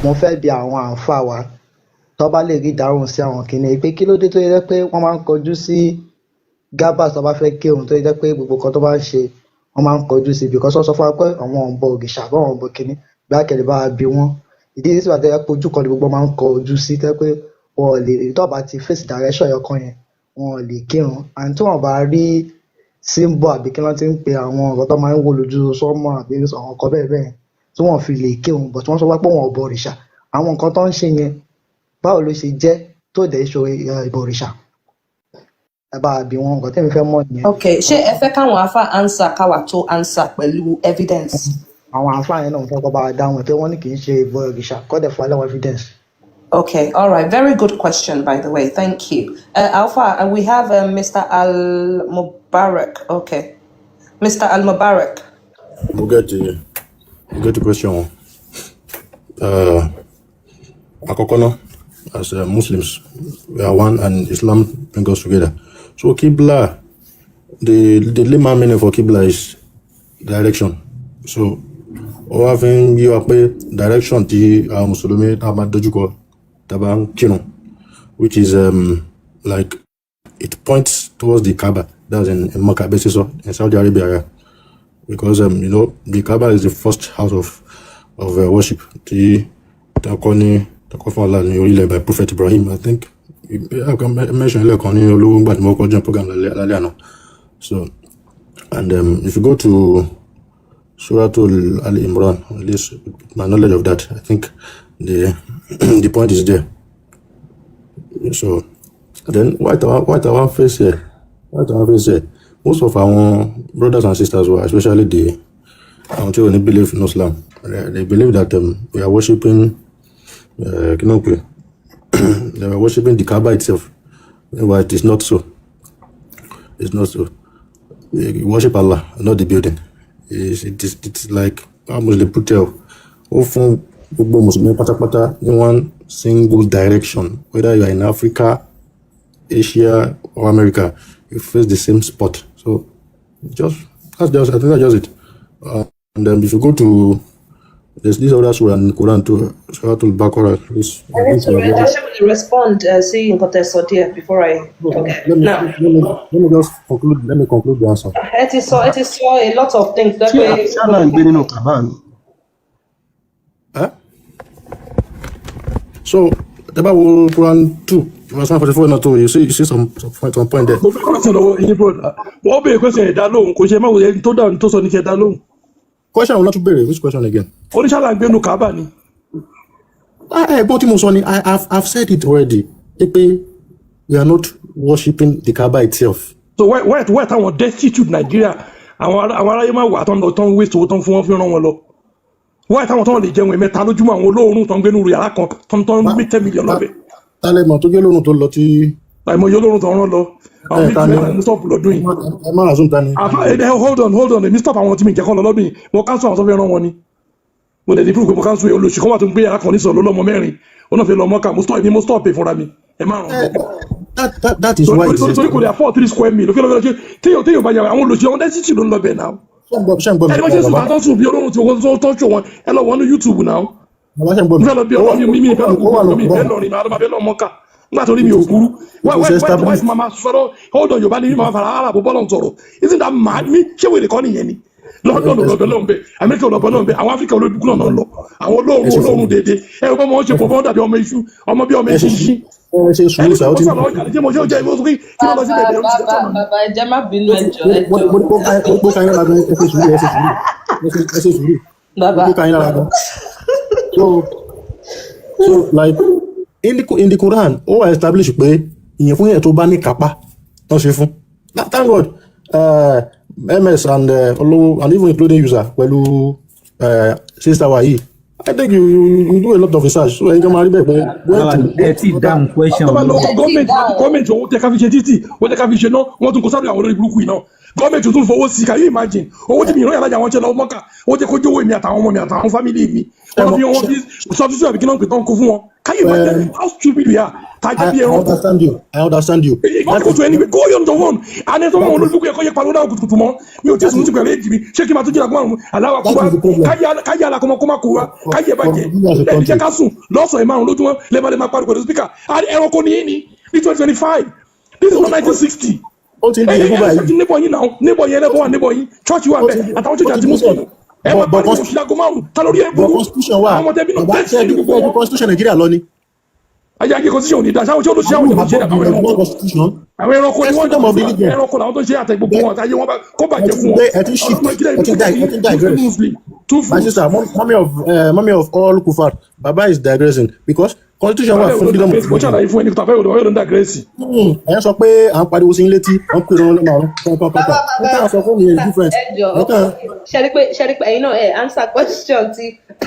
Mo fẹ́ bi àwọn àáfàá wa tó bá lè rí ìdáhùn sí àwọn kinní pé kí ló dé tó yẹ pé wọ́n máa ń kọjú sí Káàbà tó bá fẹ́ kírun, tó yẹ pé gbogbo nǹkan tó bá ń ṣe, wọ́n máa ń kọjú sí, because wọ́n sọ fún wa pé àwọn ò ń bọ òrìṣà bọ́, àwọn ò ń bọ kinní bí akẹ́lẹ́ bá bi wọ́n. Ìdí tí wàá tẹ́lẹ̀ pé ojú kan ni gbogbo máa ń kọ ojú sí, tẹ́ pé wọn ò lè tó bá ti face direction ẹyọ kan yẹn, wọn ò lè kírun, and tí wọn bá rí symbol àbí kí wọ́n ti ń pe àwọn nǹkan tó máa ń wò lójú sọ́mọ àbí àwọn nǹkan bẹ́ẹ̀ bẹ́ẹ̀ tí wọ́n fi lè kírun, but wọ́n sọ wá pé wọn ò bọ òrìṣà. Àwọn nǹkan tó ń ṣe yẹn, báwo ló ṣe jẹ́ tó dẹ̀ ṣe ìbọ òrìṣà? Ẹ bá bi wọn. Nǹkan tẹ́mi fẹ́ mọ̀ nìyẹn. Ok, ṣé ẹ fẹ́ káwọn afa answer, káwa tó answer pẹ̀lú evidence? Àwọn àǹfààní yẹn náà, mo fẹ́ kọ́ bá wa dáhùn ẹ̀ pé wọ́n ní kì í ṣe ìbọ òrìṣà, kọ́ dẹ̀ fún wa láwọn evidence. Okay, all right. Very good question, by the way. Thank you. Alpha, and we have Mr. Al Mubarak. Okay. Mr. Al Mubarak. We'll get the question. Àkọ́kọ́ náà, as Muslims, we are one and Islam brings us together. So Qibla, the layman meaning for Qibla is direction. So ó wá fi ń yé wa pé direction tí àwọn Mùsùlùmí tá a máa dojúkọ tá a bá ń kírun, which is like it points towards the Kaaba. That's in Makkah, basically, so in Saudi Arabia, yeah. Because the Kaaba is the first house of worship tí tí wọ́n ní tí wọ́n fún Allah ní orílẹ̀ by Prophet Ibrahim. I think I can mention lẹ́ẹ̀kan ní olówó ńgbà tí mo kọ́ join program lálẹ́ àná. So and if you go to Suratul Al Imran, at least with my knowledge of that, I think the point is there. So then why face here? Why I face here? Most of our brothers and sisters were, especially the àwọn tí ò ní believe in Islam, they believe that we are worshiping kí ló ń pè, they are worshiping the Kaaba itself. But it is not so. It's not so. We worship Allah, not the building. It's like how Muslim put it, ó fún gbogbo Mùsùlùmí pátápátá ní one single direction. Whether you are in Africa, Asia, or America, you face the same spot. So just that's just I think that's just it. And then if you go to, there's this other surah in Quran too, Surah Al-Baqarah. This, I think we are Ẹ ṣé, mo lè respond sí nǹkan tẹ́ sọ díẹ̀ before I forget. Let me Now, let me just conclude. Let me conclude the answer. Ẹ ti sọ a lot of things tó Ṣé pé ṣé Allah ń gbé nínú Kaaba ni? Huh? So the Bible, Quran 2, verse 144 now too, you see some point there. Mo fẹ́ question lọ́wọ́ yín, brother. Wọ́n béèrè question, ẹ̀dá lóhùn. Kò ṣe má wòye tó dáhùn tó sọ ní kí ẹ̀dá lóhùn. Question will not be which question again? Oníṣàlà ń gbénu Kaaba ni. Ah, ẹ̀gbọ́n tí mo sọ ni, I've said it already. Pé we are not worshiping the Kaaba itself. So why táwọn destitute Nàìjíríà, àwọn aráyé máa wà tó ń lọ, tó ń waste owó tó ń fún wọn fi rán wọn lọ, why táwọn tó ń lè jẹun ẹ̀mẹ́ta lójúmọ́, àwọn olóòórùn tó ń gbénu yàrá kan tó ń gbé 10 million lọ́bẹ̀? Tálẹ̀ mọ̀ tó jẹ́ lónìí tó lọ tí Àìmọye olóòórùn tó ń rán lọ, àwọn ẹ méjì ta ni mẹ́ta ní stop lọ́dún yìí. Ẹ má assume ta ni. Àfa, ẹ hold on, hold on. Èmi stop àwọn tí mi jẹ́ kọ́ lọ lọ́dún yìí. Mo cancel àwọn tó fẹ́ rán wọn ni. Mo dẹ̀ ní proof pé mo cancel. Olóṣù kan wà tó ń gbé yàrá kan ní sọ̀rọ̀ lọ́mọ mẹ́rin, ó náà fi lọ mọ́kà. Mo stop, èmi mo stop ẹ̀ fúnra mi. Ẹ má ràn lọ. That is why it is Torí kò lè afford three square meal. Òkè lọ́fẹ́ lọ́sẹ̀ téèyàn bá yàrá àwọn olóṣù, àwọn destitute ló ń lọ bẹ̀ náà. Ṣé ń gbọ́ mi? Ẹni wọ́n ṣe sùn Bàbá tó sùn bí olóhùn tí wọ́n tó ṣò wọn, ẹ lọ wọ́n ní YouTube náà. Bàbá, ṣé ń gbọ́ Mo mi? fẹ́ lọ bí ọ̀rọ̀ mi ìfẹ́ lọ Ó wà kúkú mi ìfẹ́ lọ lọ rìn máa fẹ́ lọ mọ́kà nígbà tó rí mi ò burú. It is Why established. máa sọ̀rọ̀? Hold on, Yorùbá ni mi máa fara ara bó bọ́lọ̀ sọ̀rọ̀. Isn't that mad? Mi ṣé wèrè kọ́ nìyẹn ni? London ò lọ bẹ lọ́nbẹ, Amẹ́ríkà ò lọ bẹ lọ́nbẹ, àwọn Áfíríkà olóògùn náà lọ, àwọn olóòrùn Ẹ ṣe olóòrùn déédéé. Ẹ ẹ bọ́ mọ́ ṣe pọ̀ bọ́ dàbí ọmọ iṣu, ọmọ bí ọmọ Ẹ ṣe iṣu. Ẹ ṣe sùúrù Ẹni sá tó ó ti sọ lọ́wọ́ jáde jẹ́ mo ṣe ó jẹ́ ìwé kí ló lọ sí Bàbá bẹ̀bẹ̀ oṣù bàbá sọ̀nà. Bàbá, ẹ jẹ́ má bínú, ẹ jọ̀ọ́, ẹ Mo jọ̀ọ́. ní kó ká yín lára gan. Ẹ ṣe sùúrù, ẹ ṣe sùúrù, ẹ ṣe sùúrù. Bàbá. Ó ká yín lára gan. So like in the Quran, ó wà establish pé ìyẹn fún yẹn tó bá ní kápá tó ṣe fún. Thank God, MS and Olówó and even including user pẹ̀lú sister wa yìí, I think you do a lot of research, so ẹ̀yin kan máa rí bẹ́ẹ̀ pé Bàbá, ẹ tí ì dáhùn question Tó bá lọ olówó. gọ́ọ̀mẹ̀ntì, owó tẹ ká fi ṣe títì, owó tẹ ká fi ṣe náà, wọ́n tún kó sáré àwọn olórí burúkú yìí náà. Gọ́ọ̀mẹ̀ntì tún fowó sí. Can you imagine? Owó tí mi ìran yàrá àwọn ṣe lọ Mọ́kà, ó jẹ́ kó jówó èmi àtàwọn ọmọ mi àtàwọn family mi. Ṣé Wọ́n mo fi wọ́n ṣe fi substitute àbí kí náà pè tán kó fún wọn. Can you imagine how stupid we are? Tá a jẹ́ bí I ẹranko. understand you. I understand you. You want That to go is to anywhere, go on your own. And then someone olólùbùkún ẹ̀kọ́ yẹ pariwo náà kùtùkùtù mọ́. Mi ò tí ì that sùn is sí pẹ̀lú èjì mi. Ṣé kí n máa tún jí àgọ́ àrùn aláwa that kúbá is the problem káyé alákọ̀ọ́mọ kó má kó wa for káyé ẹ̀ for bàjẹ́. Nigeria as a Lẹ́ẹ̀ni jẹ́ country. ká sùn lọ́sàn-án márùn-ún lójúmọ́ lẹ́ẹ̀ma lè máa pariwo pẹ̀lú speaker. Ẹranko ní ní ní 2025. This is Ó not ti 1960. ó ti ń Ẹ di ẹ ebú ẹ báyìí. respect neighbor yín náà. Neighbor yẹn ẹlẹ́bọ̀ wà, neighbor yín. Church wà Ó ti bẹ́ẹ̀ àtàwọn church ó ti àti di Muslim. sọ. Ẹ máa But pariwo òṣìlágo márùn-ún. Ta lórí ẹ but burú? constitution wà. Àwọn ọmọdé bínú Bàbá tẹ́sí ṣe ní gbogbo ṣe ju wọn. constitution Nàìjíríà lọ ni. Ayé ayé constitution ò ní dáa. Ṣáwọn ṣé olóṣèlú Are àwọn you ìjọba ṣe above àwọn the ẹranko? Nigerian constitution? Àwọn ẹranko ni There's wọ́n freedom of religion. ẹranko làwọn tó ń ṣe àtẹ gbogbo Ẹ wọn àtàyè wọn kó ẹ bàjẹ́ ti fún wọn. gbé ẹ ti shift Ọlọ́mọ ìjìnlẹ̀ ẹ ti ìlú ẹ ti muslim digress. Muslim two My fools. sister, mommy of all kufar, Baba is digressing because constitution wà Bàbá fún ìwé freedom of ló mo religion. ṣàlàyé fún ẹni tó àbẹ́ ìwé ló ń digress. Ẹ sọ pé à ń pariwo sí yín létí, wọ́n pè é lọ́nà àrùn Bàbá kankan. N bàbá tá à ń sọ fún mi is different. ẹ jọ Ẹ kàn ṣe rí pé ẹ̀yin náà ẹ answer question tí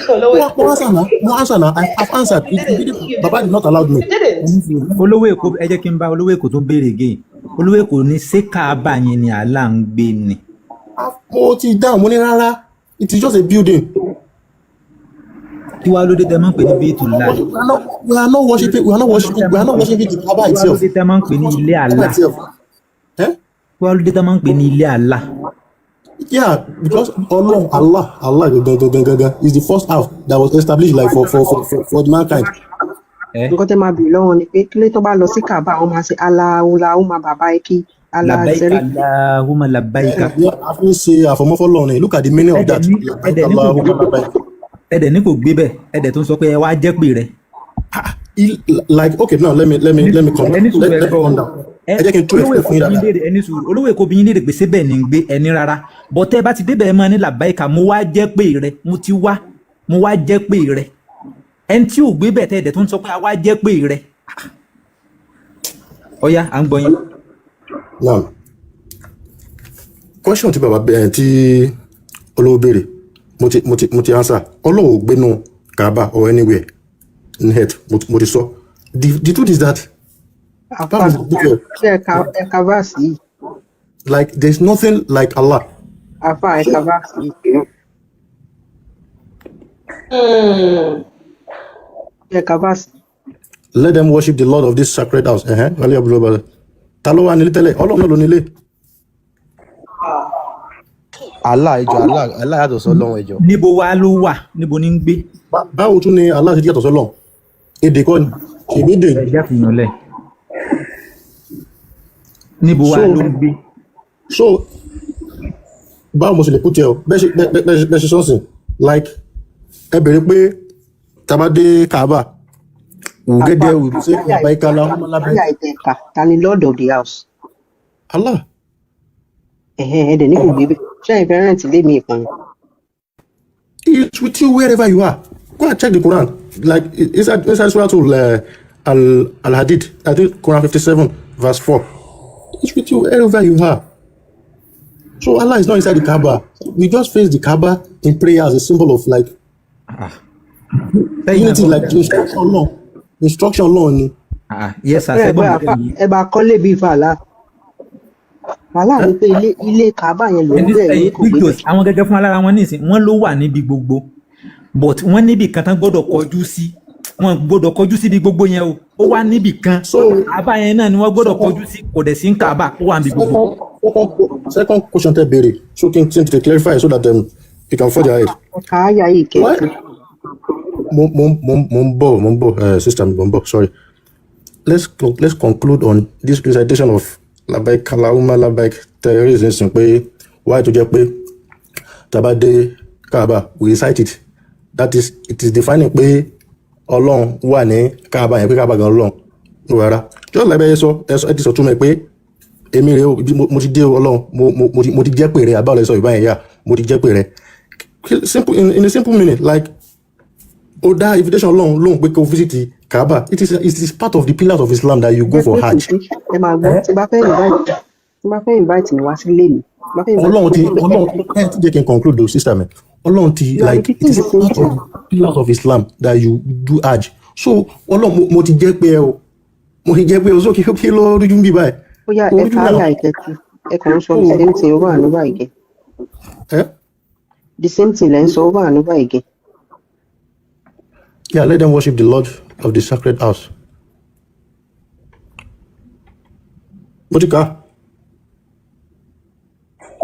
olówó mo mo answer now, mo answer now. I have answered. You It, it didn't didn't, you Baba didn't did not allow me. You didn't. Olówó Èkó, ẹ jẹ́ kí n bá olówó Èkó tó béèrè again. Olówó Èkó ní ṣé Káàbà yẹn ni Allah ń gbé ni? Mo ti dáhùn, mo ní rárá. It is just a building. Kí wàá ló dé tẹ́ máa ń pè ní Bẹ́ẹ̀tùláì? We are not worshiping, we are not worshiping the Kaaba Kí wàá ló itself. dé tẹ́ máa ń pè ní ilé Kaaba Allah? itself. Eh? Kí wàá ló dé tẹ́ máa ń pè ní ilé Allah? Yeah, because Ọlọ́run Allah Allah gangan gangan gangan is the first house that was established like for the mankind. Ẹ Nǹkan tẹ́ máa bèèrè lọ́wọ́ ni pé kílé tó bá lọ sí Kaaba, wọ́n máa ṣe Allahumma bàbá kí Allah Labbaika sẹ́rí. Allahumma labbaika. Yeah, a fi ń ṣe àfọmọ́fọ́lọ́run ni. Look at the meaning of Ẹ̀dẹ̀ that. ní Labbaik ẹ̀dẹ̀ ní kò Allahumma labbaik. ẹ̀dẹ̀ ní kò gbé bẹ́ẹ̀, ẹ̀dẹ̀ tó ń sọ pé ẹ wá jẹ́ pè rẹ. Ah, like okay, now let me come Ẹni sùúrù, let, ẹ let me gbọ́ come down. ẹ. Ẹ jẹ́ kí n tún Olówó explain Èkó fún yín bí yín dáadáa. léèrè, ẹni sùúrù, olówó Èkó bí yín léèrè pé síbẹ̀ ní ń gbé ẹni rárá bọ́tẹ́ bá ti débẹ̀, ẹ máa ní làbáìkà, mo wá jẹ́ pé rẹ, mo ti wá, mo wá jẹ́ pé rẹ. Ẹni tí ò gbé bẹ̀ tẹ́ ẹ̀dẹ̀ tó ń sọ pé a wá jẹ́ pé rẹ. Ọ̀ya, à ń gbọ́ yín. Now, question tí bàbá ẹ tí olówó béèrè, mo ti answer. Ọlọ́run ò gbénu Kaaba or anywhere in head. Mo ti sọ. The truth is that Àfa báwo mo ti ṣé ẹ̀ka verse yìí? Like there's nothing like Allah. Àfa, ẹ̀ka verse yìí. Ẹ̀ka verse. Let them worship the Lord of this sacred house. Ẹ̀hẹ́n, wálé ọ̀bùrọ̀ bàbá. Ta ló wà nílé tẹ́lẹ̀? Ọlọ́run náà ló nílé. Allah, ẹjọ, Allah, Allah yàtọ̀ sọ́lọ́run, ẹjọ. Níbo wá ló wà? Níbo ní ń gbé? Báwo tún ni Allah ṣe yàtọ̀ sọ́lọ́run? Èdè kọ́ ni. Ṣèbí èdè Ẹ ni. jẹ́ àfihàn lẹ̀. Níbo wá So ló ń gbé? So báwo mo ṣe lè put ẹ o? Bẹ́ẹ̀ ṣe sọ́ọ̀sìn like ẹ bèrè pé tá a bá dé Kaaba, we will get Àfa there, we will say àyà labbaik Allahumma labbaik. Àyà ìtẹ̀ka, ta ni lord of the house? Allah. Ẹ̀hẹ́n, ẹ̀dẹ̀ ní kò gbé bẹ́ẹ̀, ṣé ẹ̀ fẹ́ rent ilé mi ìkan ni? It's with you wherever you are. Go and check the Quran. Like inside Surah Al Hadid, I think Quran 57, verse 4. It's with you wherever you are. So Allah is not inside the Kaaba. We just face the Kaaba in prayer as a symbol of like Sẹ́yìn náà unity, gbọ́. Like instruction law. Instruction law ni. Ah, yes sir. Ẹ Sẹ́gbọ̀n bá mi àfa tẹ́lẹ̀ yìí. ẹ bá kọ́lé bíi fàlà wàhálà ni pé ilé Kaaba yẹn lòún Ẹni bẹ́ẹ̀ ní ẹyin kò gbé Big bẹ́ẹ̀. Joes, àwọn gẹ́gẹ́ fún alára wọn nísìn, wọ́n ló wà níbi gbogbo, but wọ́n níbì kan tán gbọ́dọ̀ kọjú sí. Wọ́n gbọ́dọ̀ kọjú síbi gbogbo yẹn o, ó wà níbì kan. So Kaaba yẹn náà ni wọ́n gbọ́dọ̀ second kọjú sí, kò dẹ̀ sí ń Kaaba, ó wà níbi gbogbo. Second question tẹ́ béèrè, so kí n tètè clarify so that you can forge ahead. Ẹ̀ka àyà yìí Why? kẹ̀kẹ́. Mo ń bọ̀, sister mi, mo ń bọ̀, sorry. Let's conclude on this recitation of labbaik Allahumma labbaik terrorism sin pé why tó jẹ́ pé tá bá dé Kaaba, we recite it. That is, it is defining pé Ọlọ́run wà ní Kaaba yẹn, pé Kaaba gan Ọlọ́run no rárá. Just like ẹ sọ, ẹ sọ, ẹ ti sọ túmọ̀ ẹ pé èmi rèé o, ibi mo ti dé o, Ọlọ́run, mo ti jẹ́ pé rẹ àbáwọlẹ̀ sọ ìbáyẹn yá, mo ti jẹ́ pé rẹ. Simple, in a simple meaning, like ó dá invitation Ọlọ́run lóhùn pé kó visit Kaaba. It is part of the pillars of Islam that you go Jẹ́ for pé kò Hajj. sí, ẹ máa gbọ́, tí bá fẹ́ invite mi wá sílé mi, tí bá fẹ́ invite Ọlọ́run ti mi Ọlọ́run ẹ ti jẹ́ kí n conclude o, sister mi. Ọlọ́run ti You are like it repeating is the same part of thing. the pillars of Islam that you do Hajj. So Ọlọ́run, mo ti jẹ́ pé ẹ o, mo ti jẹ́ pé o, so kí ló rújú ń bí báyìí? Ó yá, Kò ẹ̀ka rújú àyà náà. ìkẹtù. Ẹ kàn ń sọ the same thing over and over again. Eh? The same thing lẹ́ ń sọ over and over again. Yeah, let them worship the Lord of the sacred house. Mo ti kà á.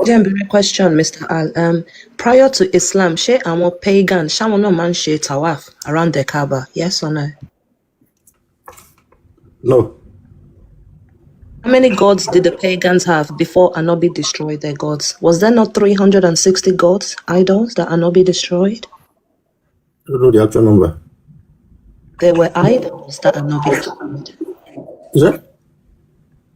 Jẹ́ n béèrè question, Mr. Al. Prior to Islam, ṣé àwọn pagan ṣáwọn náà máa ń ṣe tawaf around the Kaaba? Yes or no? No. How many gods did the pagans have before Anobi destroyed their gods? Was there not 360 gods, idols, that Anobi destroyed? I don't know the actual number. There were idols that Anobi destroyed. Is that?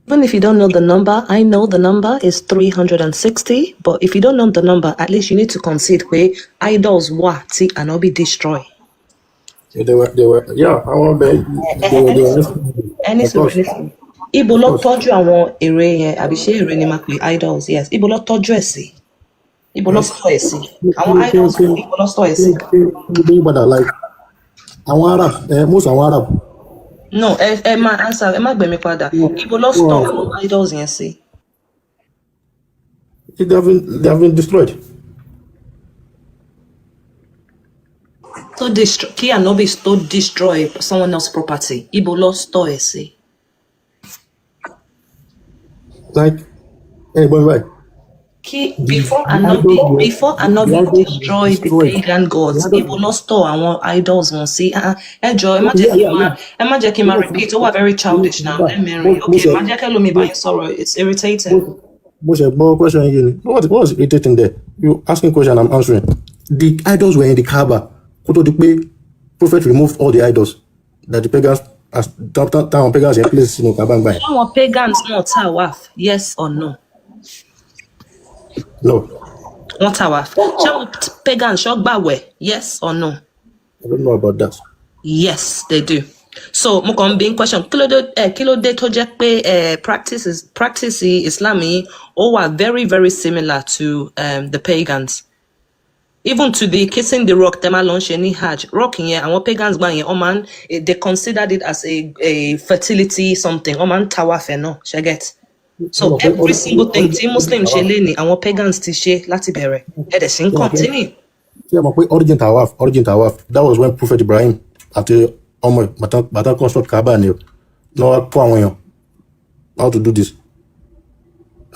Even if you don't know the number, I know the number is 360, but if you don't know the number, at least you need to concede pé idols wà tí Anobi destroy. Yeah, they were, yeah, àwọn ọbẹ̀, they were, Ẹni of sùúrù, course, ẹni sùúrù. Ibo of ló course. tọ́jú àwọn ère yẹn, àbí ṣé ère ni máa pè idols? Yes. Ibo ló tọ́jú ẹ̀ sí? Ibo ló store ẹ̀ sí? Àwọn Kí idols kí ibo ló store ẹ̀ sí? Kí kí padà like àwọn Arab, most àwọn Arab. No, ẹ máa answer, ẹ má gbẹ̀mí padà. Ibo ló store Wọn àwọn idols yẹn sí? They have been destroyed. To destroy, kí Anobi tó destroy someone else property, ibo ló store ẹ̀ sí? Like, ẹ gbọ́n mi báyìí. Kí before The Anobi idols were before the Anobi idols were destroy the destroyed. pagan The gods, idols ibo ló store àwọn idols wọn sí? Ah, ah, ẹ jọ̀ọ́, ẹ má jẹ́ yeah kí n yeah máa yeah. ẹ má jẹ́ kí n máa repeat, ó wà very childish now. Mo Lẹ́mẹ̀rin, mo okay, ṣe má jẹ́ kẹ́lòmíì bá yín sọ̀rọ̀, it's irritating. Mo ṣe gbọ́ question yìí ni. What was irritating there? You asking question, I'm answering. The idols were in the Kaaba. Kó tó di pé Prophet removed all the idols that the pagans as táwọn pagans yẹn place sínú Kaaba ń gbà yẹn. Àwọn pagans náà tawaf, yes or no? No, Wọ́n tawaf. Ṣé àwọn pagans ṣọ́ gbàwẹ̀, yes or no? I don't know about that. Yes, they do. So mo kàn ń bi question, kí ló dé tó jẹ́ pé practice Islam yìí ó wà very very similar to the pagans. Even to the kissing the rock tẹ́ máa lọ ń ṣe ní Hajj. Rock yẹn, àwọn pagans gbà yẹn, wọ́n máa ń they considered it as a fertility something. Wọ́n máa ń tawaf ẹ̀ náà, ṣe get? So Mo mọ̀ pé every single thing tí origin Muslim ṣe tawaf. lénìí, àwọn pagans ti ṣe láti bẹ̀rẹ̀. Ẹ dẹ̀ sì ń Ṣé mọ̀ pé continue. ṣé ẹ mọ̀ pé origin tawaf, that was when Prophet Ibrahim àti ọmọ ẹ̀ bàtà construct Kaaba ni o. Náà wá kọ́ àwọn èèyàn how to do this.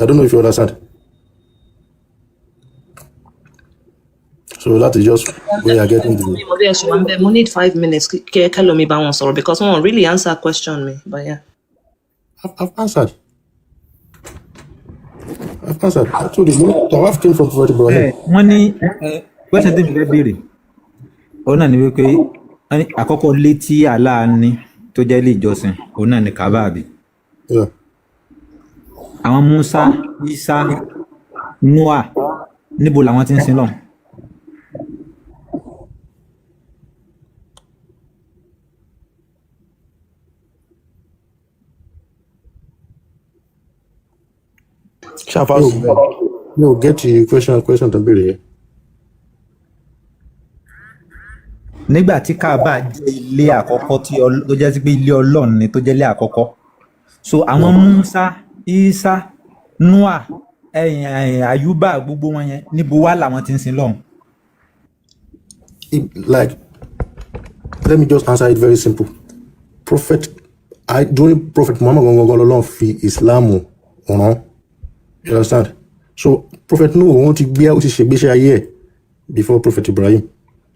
I don't know if you understand. So that is just where you are getting the. Mo bí ẹ ṣe wà ń bẹ̀, mo need 5 minutes kí kẹ́lòmíì bá wọn sọ̀rọ̀ because wọn ò really answer question mi, but yeah. I've answered. I've answered. I told you, tawaf came from Prophet Ẹ Ibrahim. Wọ́n ní question tí mi fẹ́ béèrè òun náà ni wípé wọ́n ní àkọ́kọ́ ilé tí Allah ní tó jẹ́ ilé ìjọsìn òun náà ni Kaaba, àbí? Yeah. Àwọn Musa, Isa, Noah, níbo làwọn ti ń sin lọ́hùn? Ṣáfà Mi ò sí bẹ́ẹ̀. Mi ò get the question tó ń béèrè yẹn. Nígbà tí Kaaba jẹ́ ilé àkọ́kọ́ tí tó jẹ́ sí pé ilé Ọlọ́run ni tó jẹ́ ilé àkọ́kọ́, so àwọn Musa, Isa, Noah, ẹ̀yìn ẹ̀yìn Ayuba, gbogbo wọn yẹn, níbo wá làwọn ti ń sin lọ́hùn? Like, let me just answer it very simple. Prophet, I during Prophet Muhammad gangan lọ́lọ́run fi Islam rán. You understand? So Prophet Nuhu, òun ti gbé, ó ti ṣègbésí ayé ẹ̀ before Prophet Ibrahim.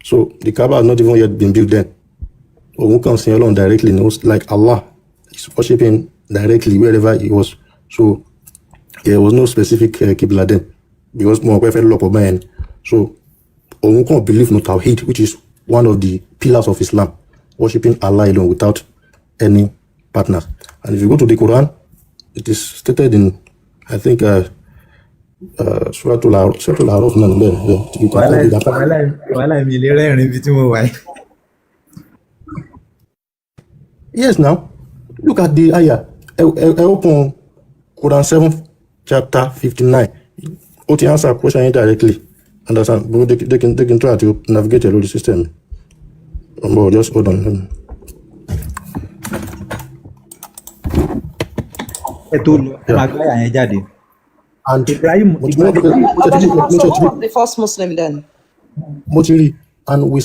So the Kaaba has not even yet been built then. Òun kàn sin Ọlọ́run directly, no, like Allah is worshiping directly wherever he was. So there was no specific Qibla then because mo mọ̀ pé fẹ́ lọ́pọ̀ báyẹn ni. So òun kàn believe no Tawhid, which is one of the pillars of Islam, worshiping Allah alone without any partners. And if you go to the Quran, it is stated in, I think, Surah Al-Araf náà níbẹ̀. Yeah, you can Wàhálà find it after. Wàhálà mi lè rẹ́rìn ibi tí mo wà yìí. Yes, now look at the ayah. Ẹ open Quran 7 chapter 59. Ó ti answer question yẹn directly. Understand? But they can try to navigate lórí system. But just hold on. Ẹ tó lọ, ẹ máa gbé àyà yẹn jáde. And Ibrahim mo ti mo Ibrahim mo ti Obashola, mo so ti who was the first Muslim then? mo ti rí. And we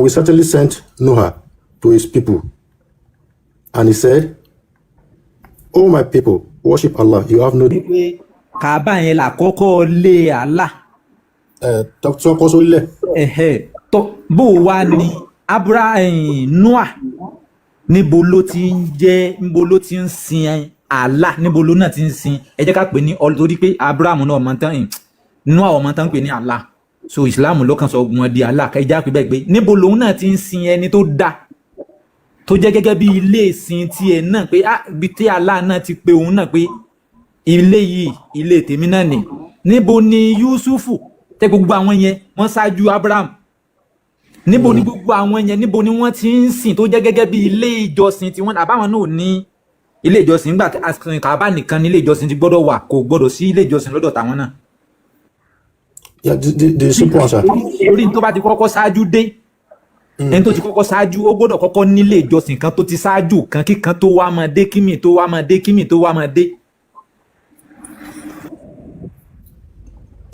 certainly sent Noah to his people, and he said, "Oh my people, worship Allah. You have no wípé Kaaba yẹn làkọ́kọ́ lé Allah. Tó kọ́ sórílẹ̀. Ẹ̀hẹ́, tó bó o wá ní Abraham Noah, níbo ló ti ń jẹ́, níbo ló ti ń sin Allah, níbo ló náà ti ń sin? Ẹ jẹ́ ká pè ní torí pé Abraham náà ọmọ tán, Noah ọmọ tán ń pè ní Allah, so Islam ló kàn sọ wọn di Allah. Ẹ jẹ́ á pè bẹ́ẹ̀ pé níbo lòun náà ti ń sin ẹni tó dá, tó jẹ́ gẹ́gẹ́ bí ilé ìsìn tiẹ̀ náà, pé ah, ibi tí Allah náà ti pe òun náà pé ilé yìí, ilé tèmi náà nì. Níbo ni Yusufu tẹ gbogbo àwọn yẹn wọ́n ṣáájú Abraham? Níbo ni gbogbo àwọn yẹn, níbo ni wọ́n ti ń sìn tó jẹ́ gẹ́gẹ́ bí ilé ìjọsìn tí wọ́n? Àbáwọn náà ò ní ilé ìjọsìn nígbà tí àsìkò Kaaba nìkan ní ilé ìjọsìn ti gbọ́dọ̀ wà, kò gbọ́dọ̀ sí ilé ìjọsìn lọ́dọ̀ tàwọn náà? Yeah, the simple answer. Orí tó bá ti kọ́kọ́ ṣáájú dé, ẹni tó ti kọ́kọ́ ṣáájú, ó gbọ́dọ̀ kọ́kọ́ nílé ìjọsìn kan tó ti ṣáájú kan, kíkan tó wá máa dé, kímì tó wá máa dé, kímì tó wá máa dé.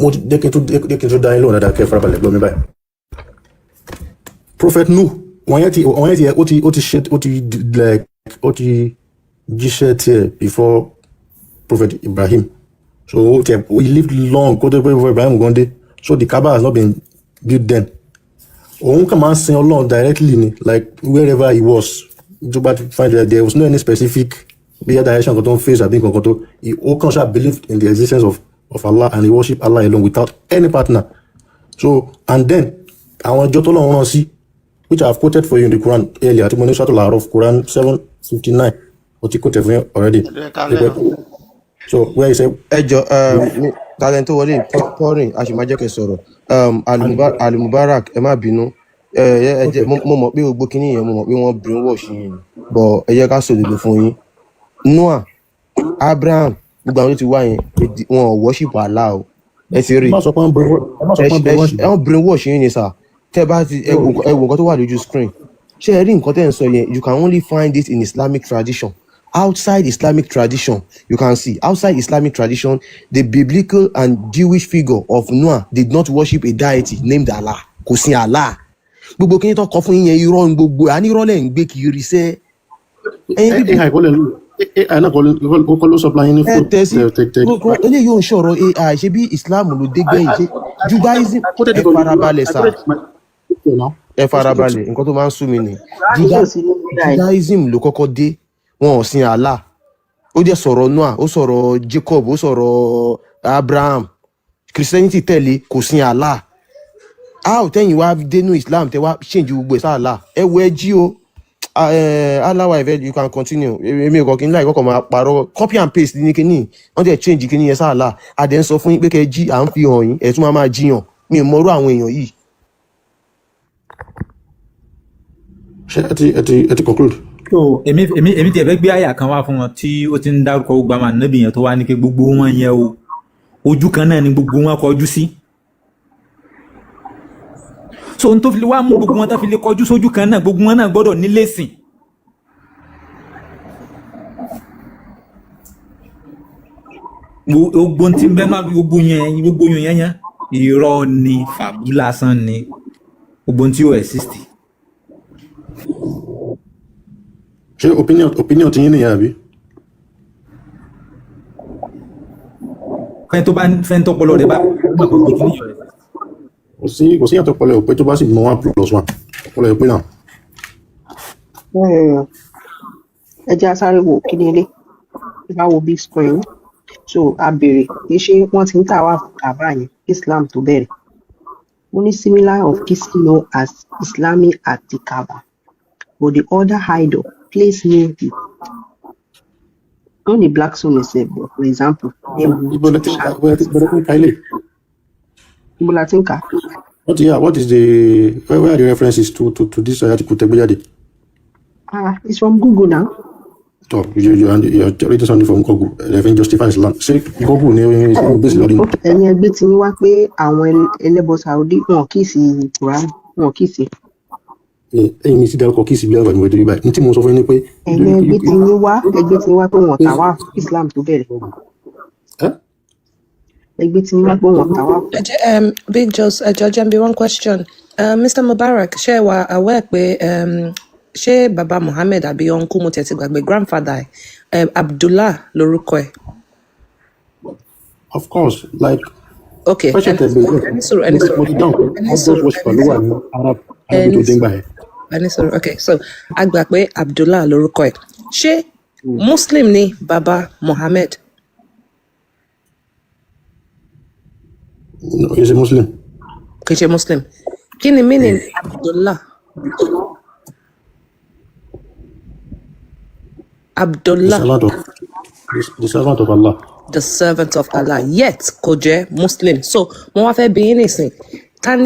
Mo ti jẹ́ kí n tó jẹ́ kí n tó dá yín lóhùn dáadáa, kẹ́ ẹ farabalẹ̀ gbọ́ mi báyìí. Prophet Nuh, wọ́n yẹn ti ó ti ṣe, ó ti like ó ti jíṣẹ́ tiẹ̀ before Prophet Ibrahim. So ó tiẹ̀, he lived long kó tó pé Prophet Ibrahim gan dé. So the Kaaba has not been built then. Òun kàn máa ń sin Ọlọ́run directly ni, like wherever he was. Tó bá ti find that there was no any specific bíyà direction kan tó ń face àbí nǹkan kan tó, ó kàn ṣáà believed in the existence of Allah and he worship Allah alone without any partner. So and then àwọn ìjọ tó lọ́run rán sí, which I have quoted for you in the Quran earlier, àti mo ní Suratul A'raf, Quran 7:59, mo ti quoted for you already. Ẹ kálẹ́ o. So where he said, Ẹ jọ, talent tó wọlé Pọ́rìn, a sì máa jẹ́ kẹ́ sọ̀rọ̀. Alimubarak, ẹ má bínú. Ẹ jẹ́ mo mọ̀ pé gbogbo kinní yẹn, mo mọ̀ pé wọ́n brainwash yín ni, but ẹ jẹ́ ká sòdodo fún yín. Noah, Abraham, gbogbo àwọn tó ti wá yẹn, wọn ò worship Allah o. Ẹ ti rí ẹ má sọ pé wọ́n ẹ má sọ ẹ pé wọ́n ẹ brainwash. Ẹ wọ́n brainwash yín ni sir. Tẹ́ bá ti ẹ wo nǹkan tó wà lójú screen, ṣé ẹ rí nǹkan tẹ́ ń sọ yẹn? You can only find it in Islamic tradition. Outside Islamic tradition, you can see, outside Islamic tradition, the biblical and Jewish figure of Noah did not worship a deity named Allah. Kò sin Allah. Gbogbo kí ni tó kọ fún yín yẹn, irọ́ ni gbogbo ẹ̀. Àní irọ́ lẹ̀ ń gbé kiri sẹ́ ẹ̀yin people. AI kọ́ lẹ̀ ń lò, AI náà kọ́ ló supply yín ní Ẹ food tẹ̀ sí tẹ tẹ tẹ. Gbogbo eléyìí ò ń sọ̀rọ̀ AI. Ṣe bí Islam ló dé gbẹ̀yìn? Ṣe Judaism? I quoted Ẹ it on the Quran. farabalẹ̀ I sir. quoted my okay now. Ẹ farabalẹ̀, nǹkan tó máa ń sú mi ni Kùránì Juda yóò sí nínú AI. Judaism ló kọ́kọ́ dé, wọn ò sin Allah. Ó jẹ́ sọ̀rọ̀ Noah, ó sọ̀rọ̀ Jacob, ó sọ̀rọ̀ Abraham. Christianity tẹ̀lé, kò sin Allah. A ò tẹ̀yìn wá dénú Islam, tẹ wá change gbogbo ẹ̀ sáà. Ẹ wo, ẹ jí o. Ah, Allah wa ìfẹ́, you can continue. Èmi ò kàn kí n láì kọ́kọ́ máa parọ́. Copy and paste ní kíní, wọ́n jẹ́ change kíní yẹn sáà. A dẹ̀ ń sọ fún yín pé kẹ́ ẹ jí, à ń fi hàn yín, ẹ̀ tún máa máa jiyàn. Mi ò mọrú àwọn èèyàn yìí. Ṣé ẹ ti conclude? So èmi tiẹ̀ fẹ́ gbé àyà kan wá fún wọn tí ó ti ń dárúkọ gbogbo àwọn ànábì yẹn, tó wá ní pé gbogbo wọn yẹn o, ojú kan náà ni gbogbo wọn kọjú sí. So n tó fi lè wá mú gbogbo wọn tó fi lè kọjú sójú kan náà, gbogbo wọn náà gbọ́dọ̀ nílé sìn. Gbogbo tí ń bẹ náà, gbogbo yẹn irọ́ ni, fàbú lásán ni, gbogbo tí ó exist. Ṣé opinion ti yín nìyẹn àbí? Fẹ́ni tó bá fẹ́ni tó pọlọ rẹ̀ bá mọ̀ pé gbogbo kìíní yẹn exist. Kò sí yàtọ̀, ọpọlọ ẹ̀ ò pé. Tó bá sì mọ one plus one, ọpọlọ ẹ̀ pé náà. Ẹ jẹ́ á sáré wo kíní ilé. Ẹ bá wo big screen. So a béèrè pé ṣé wọ́n ti ń tà wá fún Kaaba yẹn kí Islam tó bẹ̀rẹ̀. Ó ní similar of kissing known as Islamic at the Kaaba, but the other idol placed near it. Not the black stone itself, but for example, them Ibo lẹ ti ń ka, ibo lẹ ti ń ka ilé? Ibo la ti ń kà á? What, yeah, what is the where are the references to this article tẹ́ gbé jáde? Ah, it's from Google now. So you and you're reading something from Google. Ẹ fi ń justify Islam. Ṣé Google ni Islam base lórí? Ok, ẹ̀yin ẹgbẹ́ tí yín wá pé àwọn ẹlẹ́bọ Saudi wọn kì í sí Quran, wọn kì í sí. Ẹ̀yin mi ti dárúkọ kí ìsìbí àgbà ìwé dórí báyìí. Ní tí mo sọ fún yín ni pé Ẹ̀yin ẹgbẹ́ tí yín wá, ẹgbẹ́ tí yín wá pé wọn tà wá Islam tó bẹ̀rẹ̀. Ẹ́ Ẹgbẹ́ tí wọ́n pé wọ́n tàwáàfù. Ẹ jẹ́, Big Jos, ẹ jọ̀ọ́ jẹ́ n bi one question. Mr. Mubarak, ṣé ẹ wà aware pé ṣé baba Muhammad àbí uncle, mo tiẹ̀ ti gbàgbé, grandfather ẹ̀, Abdullah lorúkọ ẹ̀? Of course, like Okay, question ẹni tẹ bẹ̀rẹ̀, ẹni sọ̀rọ̀, ẹni mo ti sọ̀rọ̀, mo ti dáhùn pé ẹni idol sọ̀rọ̀, worshiper ẹni ló wà sọ̀rọ̀, ní Arab Arabic ẹni tó dé sọ̀rọ̀, ńgbà yẹn. Ẹni sọ̀rọ̀. Okay, so a gbà pé Abdullah lorúkọ ẹ̀. Ṣé Muslim ni baba Muhammad? No, he's a Muslim. Kì í ṣe Muslim. Kí ni meaning Abdullah? The Abdullah, servant of the servant of Allah. The servant of Allah, yet kò jẹ́ Muslim. So mo wá fẹ́ bi yín nísìn, ta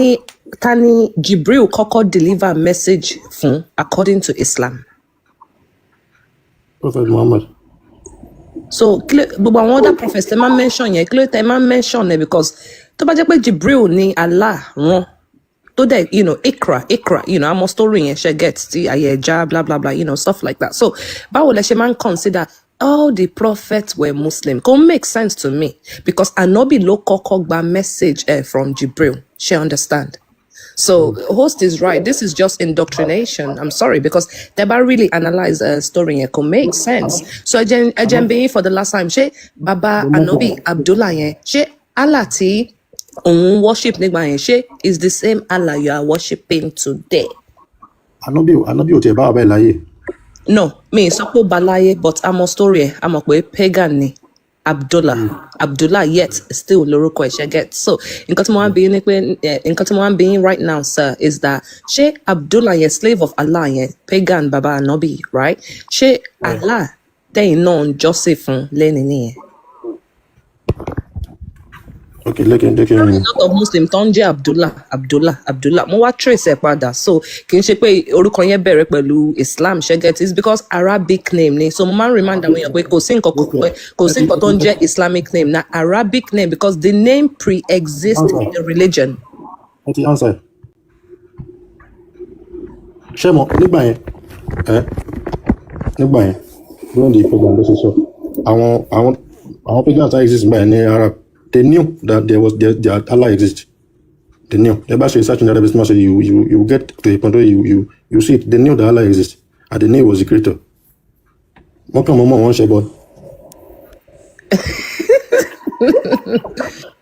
ni Jibril kọ́kọ́ deliver message fún according to Islam? Prophet Muhammad. So kí ló gbogbo àwọn other prophets tẹ máa ń mention yẹn, kí ló tẹ máa ń mention ẹ? Because tó bá jẹ́ pé Jibril ni Allah rán tó dẹ̀ ikra ikra, àmọ́ story yẹn, ṣe get, tí ayé ẹja, bla bla bla, stuff like that. So báwo lẹ ṣe máa ń consider all the prophets were Muslim? Kò make sense to me, because Anobi ló kọ́kọ́ gba message from Jibril, ṣe understand? So host is right. This is just indoctrination. I'm sorry, because tẹ́ bá really analyse story yẹn, kò make sense. So ẹ jẹ́ n bi yín for the last time, ṣé baba Anobi Abdullah yẹn, ṣé Allah tí òun worship nígbà yẹn, ṣé is the same Allah you are worshiping today? Anabi ò tiẹ̀ bá bàbá ẹ̀ láyé. No, mi ì sọ pé ó ba láyé, but a mọ story ẹ̀, a mọ̀ pé pagan ni Abdullah. Abdullah, yet still lórúkọ ẹ̀, ṣe get? So nǹkan tí mo wá ń bi yín ni pé nǹkan tí mo wá ń bi yín right now, sir, is that ṣé Abdullah yẹn, slave of Allah yẹn, pagan baba Anobi, right, ṣé Allah tẹ̀yìn náà ń jọ́sìn fún lẹ́ni nìyẹn? Okay, lẹ́kìn lẹ́kìn. A lot of Muslim tó ń jẹ́ Abdullah, Abdullah, Abdullah, mo wá trace ẹ̀ padà. So kì í ṣe pé orúkọ yẹn bẹ̀rẹ̀ pẹ̀lú Islam, ṣe get? It's because Arabic name ni. So mo máa ń remind àwọn èèyàn pé kò sí nǹkan kan, pé kò sí nǹkan tó ń jẹ́ Islamic name na Arabic name, because the name pre-exists Answer. The religion. Ẹ ti answer ẹ̀. Ṣé mo nígbà yẹn, ẹ nígbà yẹn, during the program ló ṣe sọ, àwọn pagans that exist nígbà yẹn ní Arab, they knew that there was their Allah exist. They knew. Ẹ bá ṣe research in Arabic, say you get to a point where you see it. They knew that Allah exists and they knew he was the creator. Wọ́n kàn mọ́ mọ́ wọ́n ṣe bọ́.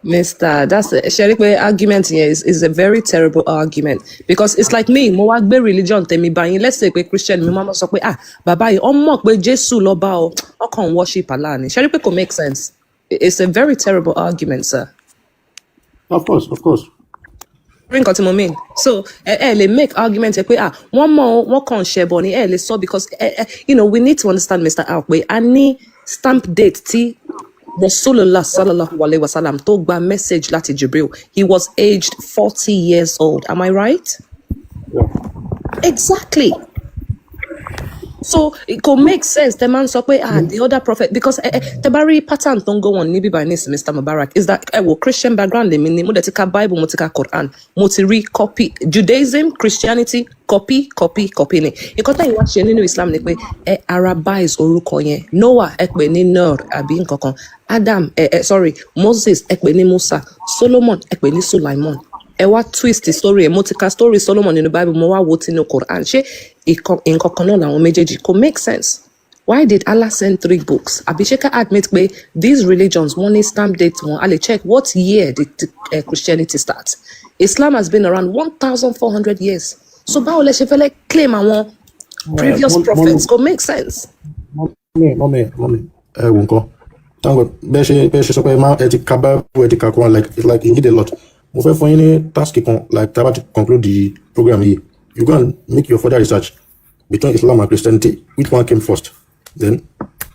Mr. That's ṣe rí pé argument yẹn is a very terrible argument, because it's like me, mo wá gbé religion tèmi báyìí, let's say pé Christian mi, máa sọ pé, ah, bàbá yìí, ó mọ̀ pé Jésù lọ́ba o, ọkàn worship Allah ni. Ṣe rí pé kò make sense? It's a very terrible argument, sir. Of course, of course. Rí nǹkan tí mo mean? So ẹ lè make argument ẹ pé, ah, wọ́n mọ̀ o, wọ́n kàn ń ṣẹbọ ni. Ẹ lè sọ, because ẹ ẹ you know we need to understand, Mr. Al, pé a ní stamp date tí Rasulullah sallallahu alayhi wa sallam tó gba message láti Jibril. He was aged 40 years old. Am I right? Yeah. Exactly. So it could make sense tẹ máa ń sọ pé, ah, the other prophet, because ẹ tẹ bá rí pattern tó ń go on níbí by nísìn, Mr. Mubarak, is that, ẹ wo, Christian background lèmi ni, mo dẹ̀ ti ka Bible, mo ti ka Quran, mo ti rí copy Judaism, Christianity, copy, copy, copy ni. Nǹkan tẹ́yìn wá ṣe nínú Islam ni pé ẹ Arabize orúkọ yẹn. Noah, ẹ pè ní Nur àbí nǹkan kan. Adam, ẹ sorry, Moses, ẹ pè ní Musa. Solomon, ẹ pè ní Sulaiman. Ẹ wá twist the story ẹ. Mo ti ka story Solomon nínú Bible, mo wá wo tinú Quran, ṣé nǹkan kan náà làwọn méjèèjì? Kò make sense. Why did Allah send three books? Àbí ṣé ká admit pé these religions, wọ́n ní stamp date wọn? A lè check what year did Christianity start. Islam has been around 1,400 years. So báwo lẹ ṣe fẹ́ lẹ́ claim àwọn previous prophets? Kò make sense. Mummy, mummy, mummy, ẹ wò nǹkan. Thank God. Bẹ́ẹ̀ ṣe sọ pé ẹ ti ka Bible, ẹ ti ka Quran, like it's like you read a lot. Mo fẹ́ fún yín ní task kan, like tá a bá ti conclude the program yìí, you go and make your further research between Islam and Christianity, which one came first? Then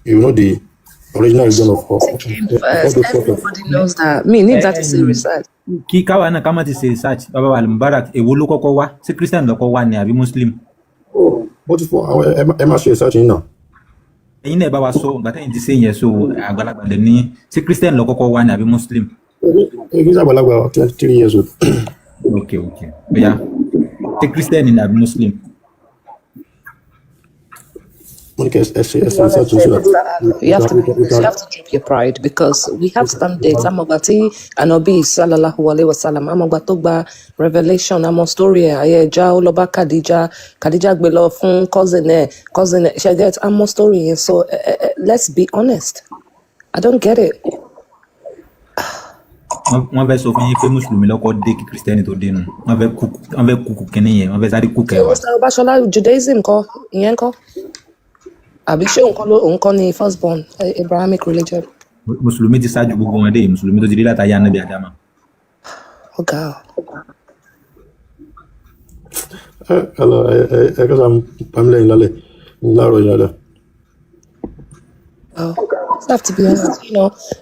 you know the original religion of Came all first. those prophets. Everybody knows that. Me need that to say research. Kí káwa náà ká má ti ṣe research, bàbá wa Mubarak, èwo ló kọ́kọ́ wá? Ṣé Christian ló kọ́kọ́ wá ni àbí Muslim? Bó ti fún àwọn, ẹ má ṣe research yín náà. Ẹ̀yin náà ẹ bá wa sọ ìgbà tẹ́yìn ti ṣe yẹn. So àgbàlagbà lẹ ní, ṣé Christian ló kọ́kọ́ wá ni àbí Muslim? Ẹ kì í ṣàgbàlagbà, 23 years old. Ok, bóyá ṣé Christian ni àbí Muslim? Mo ní kẹ́ ẹ To ṣe be research honest, so that Mr. Al, we you have can to we be can we honest. You can have to drop your pride because we have standards. Amọ̀gbà tí Ànábì sallallahu alayhi wa sallam, amọ̀gbà tó gba revelation, àmọ̀ story ẹ̀, ayé ẹja ó lọ bá Khadija, Khadija gbé lọ fún cousin ẹ̀, cousin ẹ̀, ṣe get àmọ̀ story yẹn. So let's be honest. I don't get it. Wọ́n fẹ́ sọ fún yín pé mùsùlùmí lọ́kọ́ dé kí Christian tó dé nu. Wọ́n fẹ́ kúkú kínní yẹn, wọ́n fẹ́ sáré kú So kẹwàá. Mr. Obashola, Judaism kọ́, ìyẹn kọ́? Àbí ṣé òun kọ́ ló òun kọ́ ni first born Abrahamic religion? Mùsùlùmí ti ṣáájú gbogbo wọn dé yìí, mùsùlùmí tó ti dé látàyè Ànábì Ádámà. Ó ga ọ́. Ẹ ẹ ẹ ẹ kọ́ sá pàmílẹ̀ lálẹ́ láàárọ̀ yìí dáadáa. Well, just have to be honest.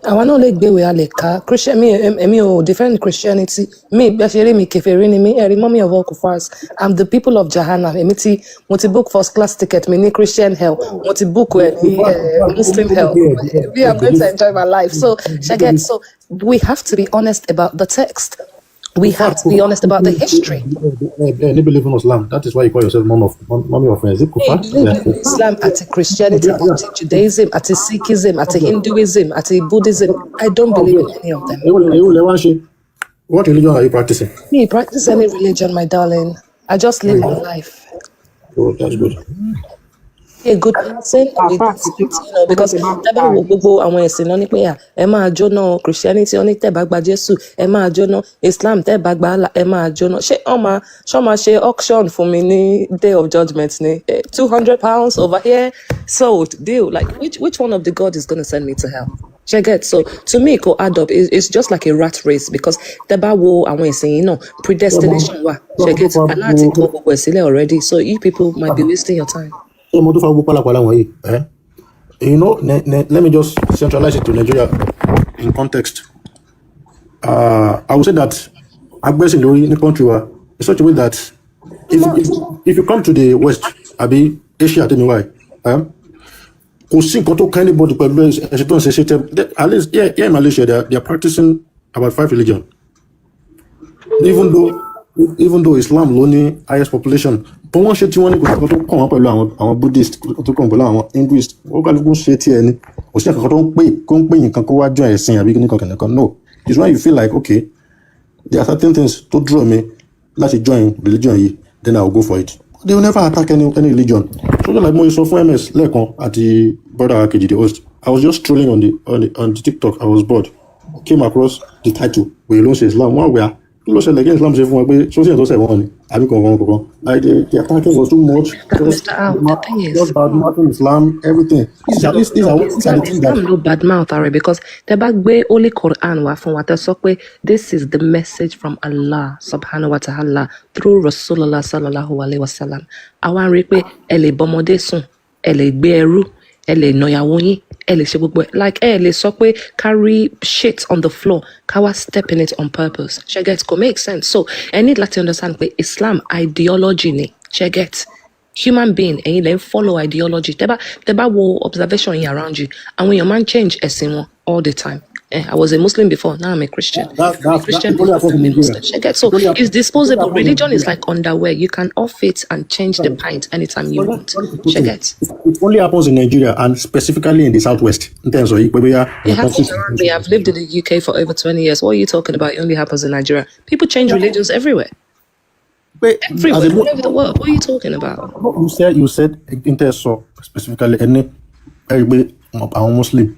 Àwa náà lè gbéwèé a lè kà. Christian, mi, èmi ò defend Christianity. Mi, bí a ṣe rí mi, kèfèrí ni mí, ẹ̀rí mummy of all kufars. I'm the people of Jahannam. Èmi ti, mo ti book first class ticket mi ní Christian hell. Mo ti book ẹ̀ ní Muslim hell. Me, I'm going to enjoy my life. So, ṣe get, so we have to be honest about the text. We In have fact, to be honest about the history. Ẹ ní believe in Islam. That is why you call yourself mom of mommy of is it Mi Kufar? believe Yeah. in Islam àti Christianity àti Judaism àti Sikhism àti Hinduism àti Buddhism. I don't believe in any of them. Èwo lẹ wá ń ṣe? What religion are you practicing? Me practice any religion, my darling. I just live my life. Oh, that's good. Be a good person with Àáfàá àti because tẹ́ bá tẹ́ bá wo gbogbo àwọn ẹ̀sìn náà ní pé à ẹ máa jóná, Christianity ó ní tẹ́ bá gba Jésù ẹ máa jóná, Islam tẹ́ bá gba Allah ẹ máa jóná. Ṣé wọ́n máa ṣe auction fún mi ní day of judgement ní £200 over here, sold, deal? Like, which one of the God is gonna send me to hell? Ṣe get? So to me, kò add up. It's just like a rat race because tẹ́ bá wo àwọn ẹ̀sìn yìí náà, predestination wà. Ṣe get? Allah ti kọ gbogbo ẹ̀ sílẹ̀ already, so you people might be wasting your time. Ṣé mo tó fa gbogbo pálapàla wọ̀nyí? Eh? Let me just centralize it to Nigeria in context. I would say that agbẹ́sìn lórí ní country wa in such a way that if you come to the West àbí Asia tẹ́mi wáyé, kò sí nǹkan tó kàn anybody pẹ̀lú ẹ̀sìn tó ń ṣe ṣe tẹ́. At least here in Malaysia, they are practicing about five religion, even though Islam ló ní highest population, but wọ́n ṣe tí wọ́n ní kò sí nǹkan tó kàn wọ́n pẹ̀lú àwọn Buddhist, kò sí nǹkan tó kàn wọ́n pẹ̀lú àwọn Hinduist. Wọ́n kálukú ń ṣe tiẹ̀ ni. Kò sí nǹkan tó ń pè kó ń pè nǹkan kó wá join ẹ̀sìn àbí nǹkan kìnìkan. No, it's when you feel like, okay, there are certain things tó draw me láti join religion yìí, then I will go for it. They will never attack any religion. So just like mo sọ fún MS lẹ́ẹ̀kan àti brother kejì, the host, I was just strolling on the TikTok. I was bored, came across the title wèé ló ń ṣe Islam. Wọ́n wẹ̀ á, kí ló ṣẹlẹ̀? Kí Islam ṣe fún wọn pé sọ́sì tó ṣẹ̀ wọ́n ni àbí kankan kankan? Like, the attacking was too much, just Mr. Al, the thing is, just bad mouthing Islam, everything. These are no, these, these no, are these are Islam, the things that Islam no bad mouth ara, because tẹ́ bá gbé Holy Quran wá fún wa, tẹ́ sọ pé this is the message from Allah subhanahu wa ta'ala through Rasulullah sallallahu alayhi wa sallam. Àwa ń rí i pé ẹ lè bọ́mọdé sùn, ẹ lè gbé ẹrú, ẹ lè nàyàwó yín, ẹ lè ṣe gbogbo ẹ. Like, ẹ lè sọ pé carry shit on the floor, ká wá step in it on purpose. Ṣe get? Kò make sense. So ẹ need láti understand pé Islam ideology ni. Ṣe get? Human being, ẹ̀yin lẹ ń follow ideology. Tẹ́ bá wo observation yín around you, àwọn èèyàn máa ń change ẹ̀sìn wọn all the time. I was a Muslim before, now I'm a Christian. that I'm a that that Christian it only before, happens in I'm a Nigeria. Muslim. Ṣe get? So It only it's happens, it only disposable. happens in Religion is Nigeria. Like underwear. You can off it and change the pint anytime you Sorry, want. sorry to put Ṣe in. get? It only happens in Nigeria and specifically in the southwest. In terms of bóyá It èèyàn kan happens switch. around me. I've lived in the UK for over 20 years. What are you talking about? It only happens in Nigeria. People change religions everywhere. Pé as a Everywhere, all over the world. What are you talking about? You said in terms of specifically ẹni ẹ rí i pé àwọn Muslim,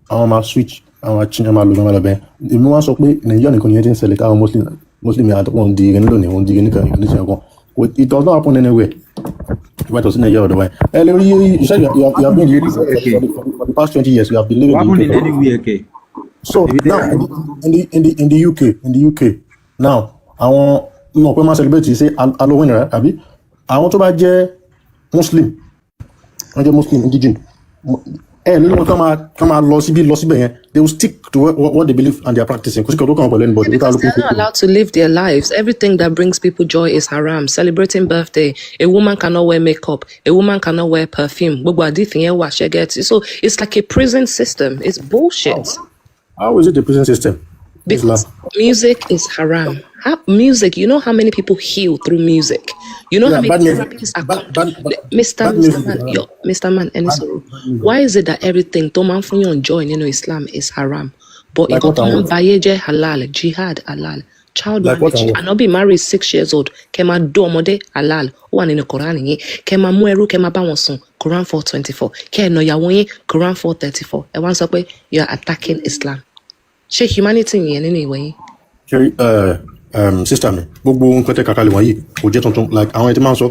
àwọn máa switch, àwọn máa change, àwọn máa lò, àwọn máa lọ bẹ́ẹ̀. Èmi wá sọ pé Nàìjíríà nìkan nìyẹn ti ń ṣẹlẹ̀, táwọn Muslim yàtọ̀ wọn di ìrìn lónìí, wọn di ìrìn nìkan ìrìn nìkan kan. It does not happen anywhere. Right, sí Nàìjíríà ọ̀dọ̀ wa ẹ lè rí. You said you have been in the UK for the past 20 years. You have been living What in the happened UK in anywhere, okay? So Ibi tẹ́ now in the UK now, àwọn náà pé máa celebrate ṣe Halloween rẹ, àbí àwọn tó bá jẹ́ Muslim, wọ́n jẹ́ Muslim indigene, ẹ lórí wọn kán máa lọ síbí lọ síbẹ̀ yẹn, they will stick to what they believe and they are practicing. Kò sí kan tó kàn wọ́n pẹ̀lú anybody. Because they are not allowed to live their lives. Everything that brings people joy is haram. Celebrating birthday, a woman cannot wear makeup, a woman cannot wear perfume. Gbogbo àdìsí yẹn wà, ṣe get? So it's like a prison system. It's bullshit. How is it a prison system? Because Islam. music is haram. How, music, you know how many people heal through music? You know how Yeah, many bad music. therapies are Bad, bad, bad, Mr. bad Mr. music is Man, haram. yo, Mr. Man, Bad, Enisoro, bad music. why is it that everything tó máa ń fún yàn joy nínú Islam is haram? But Like nǹkan what tó and máa ń what? bayé jẹ́ halal, jihad halal, child Like what marriage, and what? Ànábì marry 6 years old, kẹ́ máa dó ọmọdé halal, ó wà nínú Quran yín, kẹ́ máa mú ẹrú kẹ́ máa bá wọn sùn, Quran 4:24, kẹ́ ẹ̀ nà ìyàwó yín, Quran 4:34. Ẹ wá ń sọ pé you are attacking Islam. Ṣé humanity yẹn nínú ìwé yín? Ṣé sister mi, gbogbo nǹkan tẹ́ kàkálẹ̀ wọ̀nyí kò jẹ́ tuntun, like àwọn ẹni tí máa ń sọ.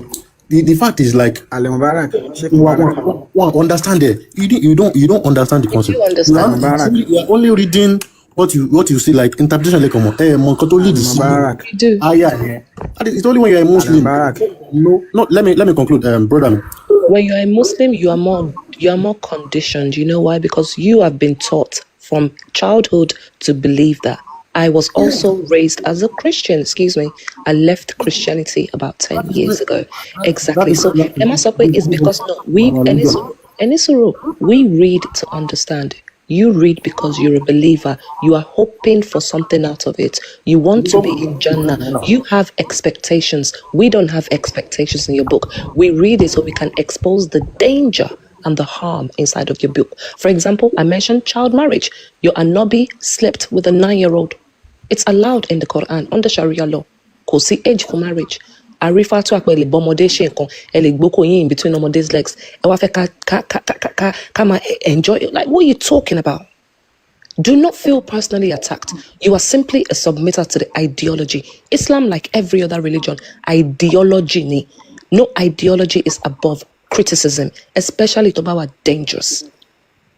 The fact is like Al Mubarak, Sheikh one, Mubarak. One, understand it. You don't understand the You concept. do You understand are, it. Mubarak. you are only reading what you see, like interpretation, like mọ nǹkan tó lead sí Mubarak. You do. aya yẹn. That is, it's only when you are a Al Muslim. Mubarak. No, no. Let me conclude, brother mi. When you are a Muslim, you are more conditioned. You know why? Because you have been taught from childhood to believe that. I was also raised as a Christian. Excuse me. I left Christianity about 10 years ago. That Exactly. is So Emma Sokwe is because no, we Enisoro, we read to understand. You read because you're a believer. You are hoping for something out of it. You want to be in Jannah. You have expectations. We don't have expectations in your book. We read it so we can expose the danger and the harm inside of your book. For example, I mentioned child marriage. Your Anobi slept with a 9-year-old. It's allowed in the Quran under Sharia law. Kò sí age for marriage. Àrífà tó àpẹ lè bọ́mọdé ṣe nǹkan, ẹ lè gbókò yín in between ọmọdé's legs. Ẹ wá fẹ́ ká máa enjoy it. Like, what are you talking about? Do not feel personally attacked. You are simply a submitter to the ideology. Islam, like every other religion, ideology ni. No ideology is above criticism, especially tó bá wà dangerous,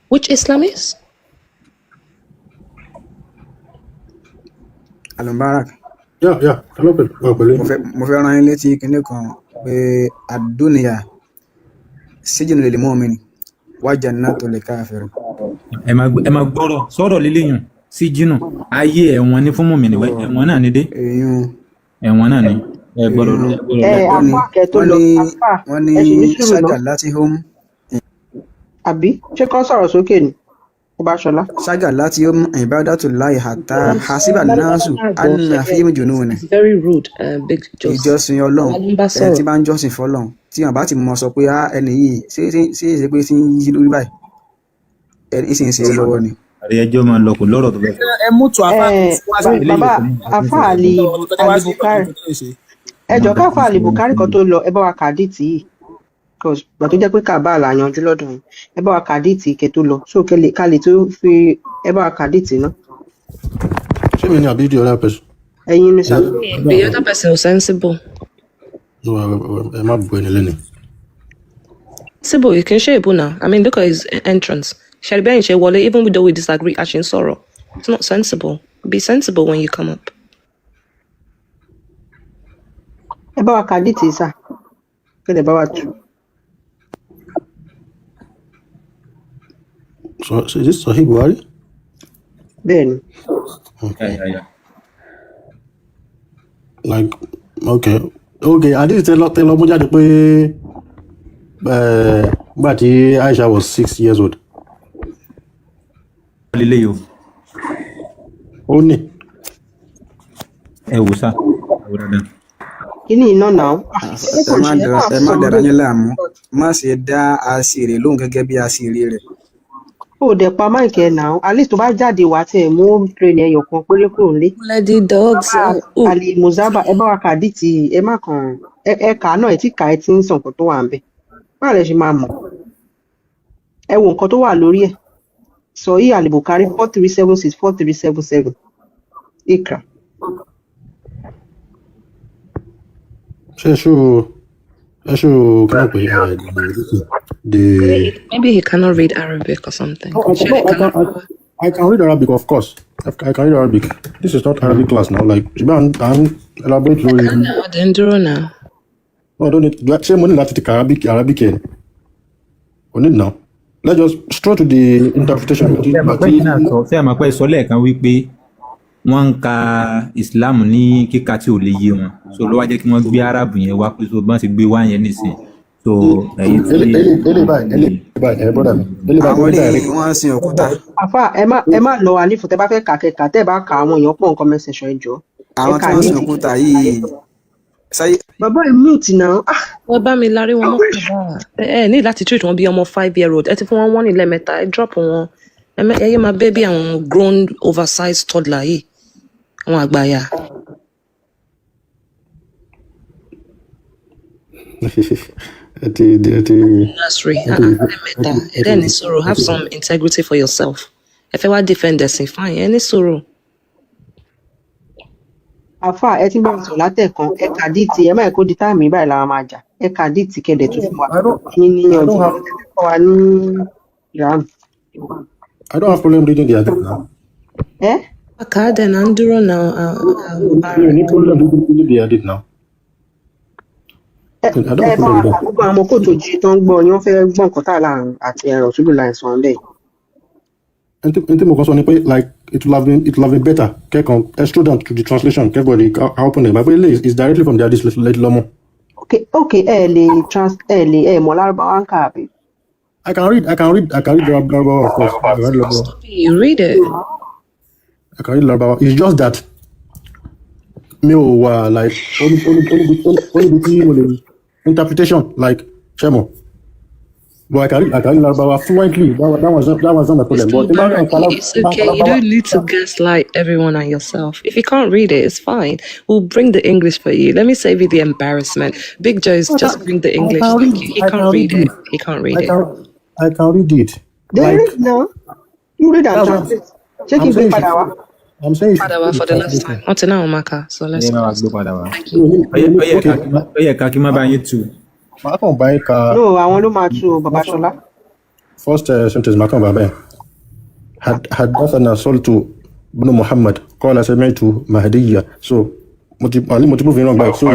which Islam is. Al Mubarak. Yeah. Hello, pẹ̀lú. Pẹ̀lú. Mo fẹ́ rán yín létí kinní kan pé àdúnìyà sijinu lil mu'min wa jannatu lil kafir. Ẹ máa gbọ́rọ̀ sọ̀rọ̀ lélẹ́yìn sí jìnnà ayé ẹ̀wọ̀n ní fún mùmínì wẹ́ ẹ̀wọ̀n náà ní dé Èyún ẹ̀wọ̀n náà ní ẹ gbọ́dọ̀ èyún ẹ gbọ́dọ̀ Ẹ lọ. wọ́n ní àfáà kẹ tó wọ́n lọ ní àfáà wọ́n ní ẹ sì ní sùúrù ná shagallatihum àbí ṣé kán sọ̀rọ̀ sókè ni Ọbaṣọlá. Shagallatihum ibadatullahi hatta hasiba an-nasu anna fihim jununa. It's very rude, Big Jos. Ìjọsìn Ọlọ́run, Àwa ló ń bá ẹni tí sọ̀rọ̀. bá ń jọ́sìn fọ́lọ́run, tí wọn bá ti mọ sọ pé á ẹni yìí ṣé pé tí ń yí lórí báyìí, ẹni sì ń ṣe é lọ́wọ́ ni. Àrí ẹjọ́ máa lọ kò lọ́rọ̀ tó fẹ́ sọ. Ẹ mú tu àfa Ẹ wá sí eléyìí bàbá kò ní nǹkan tó ń àfáà ṣẹlẹ̀ Ali ọ̀rọ̀ tó wá Ali sí Bukari ọ̀rọ̀ tó ṣe. ẹ jọ ọmọ káfá nǹkan tó ń Ali ṣẹlẹ̀ Bukari kan tó lọ, ẹ bá wa kàdíìtì yìí, cause gbà tó jẹ́ pé kàbá là yanjú lọ́dún yìí, ẹ bá wa kàdíìtì kẹ tó lọ, so kẹ lè ká lè tó fi ẹ bá wa kàdíìtì náà. Ṣé mi ni àbí the other person? Ẹ̀yin ni sà. The other person was sensible. No, ẹ má bu ẹni lẹ́ni. Sensible, you can share now. I mean, look at his entrance. Sherben Shewale, even though we disagree, Ashin Soro. It's not sensible. Be sensible when you come up. Ẹ bá wa kàdíìtì sà kẹ lè bá wa tù. So is this Sahih Buhari? Bẹ́ẹ̀ ni. Okay. Yeah. Like, okay. Okay, àdìsí tẹ lọ mú jáde pé nígbà tí Aisha was 6 years old. Lélẹ́yìí o. Ó ní. Ẹ wò sá, ẹ wò dáadáa. Kíní iná náà ṣé Ẹ kò má ṣe ẹ dara máa ẹ má sọ̀rọ̀ dara yín láàmú, má ṣe dá aṣèrè lóhùn gẹ́gẹ́ bí aṣèrè rẹ̀. Ó dẹ̀ pa máìkì ẹ̀ náà, at least tó bá jáde wá tí ẹ̀ mú home train ẹyọ kan péré kúrò nílé. Let the dogs Bàbá out. Ooh. Ali Muzaba, ẹ bá wa kàdíìtì, ẹ má kàn ẹ kà á náà, ẹ tí kà ẹ ti ń sọ nǹkan tó wà ń bẹ̀, báwo lẹ ṣe máa mọ̀? Ẹ wo nǹkan tó wà lórí ẹ̀, sọ yìí Ali Bukari 4376 4377 ikra. Ṣé ẹ ṣó kí wọ́n pè é the Maybe he cannot read Arabic or something. No, I can, Sure, no, he I can, cannot. I can read Arabic, of course. I can read Arabic. This is not Arabic class now. Like, ṣùgbọ́n à ń elaborate lórí. Enduro now. No, I don't need. Ṣé mo ní láti ti ka Arabic yẹn? Kò need now. Let's just straight to the interpretation. Ṣé ẹ mọ̀ pé yìí náà sọ, ṣé ẹ mọ̀ pé sọ lẹ́ẹ̀kan wípé wọ́n ń ka Islam ní kíka tí ò lè yé wọn, so ló wá jẹ́ kí wọ́n gbé Arab yẹn wá pé so bọ́n ti gbé wá yẹn nísìn So ẹ̀yin tí Ele báyìí, ẹ brother mi, ele báyìí, Àwọn ó ní eléyìí direct. wọ́n ń sin òkúta. Àfà, ẹ má lọ àlífù. Tẹ bá fẹ́ kà, kẹkà. Tẹ bá kà, àwọn èèyàn pọ̀ nǹkan mẹsẹsọ. Ẹ jọ̀ọ́, ẹ Àwọn tí kà wọ́n ń ní sin òkúta yìí sáyé. Bàbá ẹ mute náà, ah. Wọ́n bá mi lárí wọn mọ́ bàbá. Ẹ ní láti treat wọn bí ọmọ 5 year old. Ẹ ti fún wọn wọ́n ní lẹ́ẹ̀mẹ́ta, ẹ drop wọn. Ẹ yé máa bẹ́ bí àwọn grown oversized toddler yìí, àwọn àgbàyà. Ẹ ti Nursery. ẹ Ah ti ah, ẹ lẹ́ẹ̀mẹ́ta. ti Ẹ ẹ dẹ̀ ti ní sùúrù. ẹ Have ti some integrity for yourself. Ẹ fẹ́ wá defend ẹ̀sìn, fine. Ẹ ní sùúrù. Àfà, ẹ ti ń bá mi sọ̀rọ̀ látẹ̀kan. Ẹ kà díìtì, ẹ má yẹ kó di táìmù yìí báyìí làwọn máa jà. Ẹ kà díìtì kẹdẹ̀ tún fún wa. I don't Ẹ̀yin ní I don't ọ̀jọ̀gbọ́n have tẹ́lẹ̀ kọ́ wa ní ìrànù. I don't have problem reading the hadith now. Ẹ Kà á dẹ̀ náà ń dúró náà, Mi ò ní Mubarak. problem reading the hadith now. Ẹ I don't ẹ have bá problem wa with kà. that. Gbogbo àwọn ọmọ kóòtù òjì tó ń gbọ́ ni wọ́n fẹ́ gbọ́ nǹkan tá à láàrin àti ẹ̀rọ túlù láìsàn bẹ́ẹ̀. Ẹni tí mo kàn sọ ni pé, like, it will have been better kẹ́kàn extra down to the translation, kẹ́kọ̀ọ́ the open it, but eléyìí is directly from the hadith lọ́mọ. Ok, ẹ lè trans, ẹ lè, ẹ mọ̀ lárúbáwá ń kà, àbí? I can read Lárúbáwá, of course. I can read Lárúbáwá. Stop it. You read it. I can read Lárúbáwá. It's just that mi ò wà, like, only tí mo lè interpretation, like, ṣẹ́mo. But I can read Lárúbáwá fluently. That was not my problem. Mr. But tí n bá kàn Mubarak, ka it's bá ń ka okay. You Lárúbáwá. don't need to gaslight everyone and yourself. If you can't read it, it's fine. We'll bring the English for you. Let me save you the embarrassment. Big Joe's I just can bring the I English. can Thank read you. He I can't can read read it. it. He can't read I it. can I can read it. They Like, read now, you read and that's what translate. Ṣé kí I'm n gbé saying. You padà should wá? I'm saying you should Padà wá put the for the last translation. time. Wọ́n ti náà wọn máa kà. So Ẹ let's máa go. wá gbé padà wá. Thank Mi you. ò ní Ó yẹ mi ò ní ó yẹ okay. ká kí má ó yẹ ká kí má bá yín tù. Màá kàn bá yín ka No, àwọn ló máa tú o, bàbá Ṣọlá. First sentence, màá kàn bá bẹ́ẹ̀. حدثنا صلت بن محمد قال سمعت مهدية. So mo ti ali mo ti prove wrong báyìí, so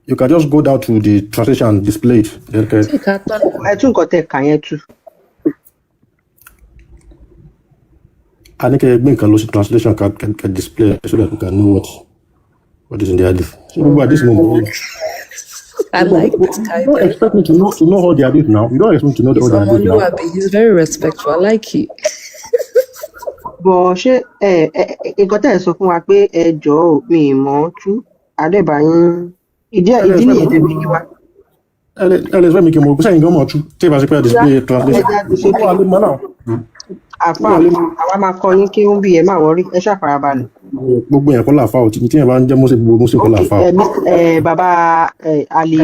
you can just go down to the translation and display it then Tí ká tán. Ẹ tún nǹkan tẹ kà yẹn tú. A ní kẹ́ ẹ gbé nǹkan lọ sí translation, ká display it so that we can know what is in the hadith. So gbogbo hadith mo mọ̀. I like this guy You don't though. expect me to know all the hadith now. You don't expect me to know He's all the hadith now. Omoluwabi. He's very respectful. I like it. Bọ̀ ṣé ẹ nǹkan tẹ́ ẹ sọ fún wa pé ẹ jọ̀ọ́ ò, mi ì mọ̀ ọ́ tú adébáyín ìdí Ẹ lè ìdí expect nìyẹn tẹ́ fi ní wa. Ẹ lè expect mi kí n mọ̀ sẹ́yìn gan mọ̀ tú tí ìbá ṣe pé Bóyá display ẹ translation. já gbé sókè. Ó wà lè mọ̀ náà. Àfà, Ó wà lè mọ̀. àwa máa kọ yín kí ó ń bí, ẹ má wọrí, ẹ ṣàfarabalẹ̀. Gbogbo yẹn kọ́ làáfà o. Tí yẹn bá ń jẹ́ Muslim, gbogbo Muslim kọ́ Ok, làáfà o. ẹ ẹ bàbá ẹ àlè,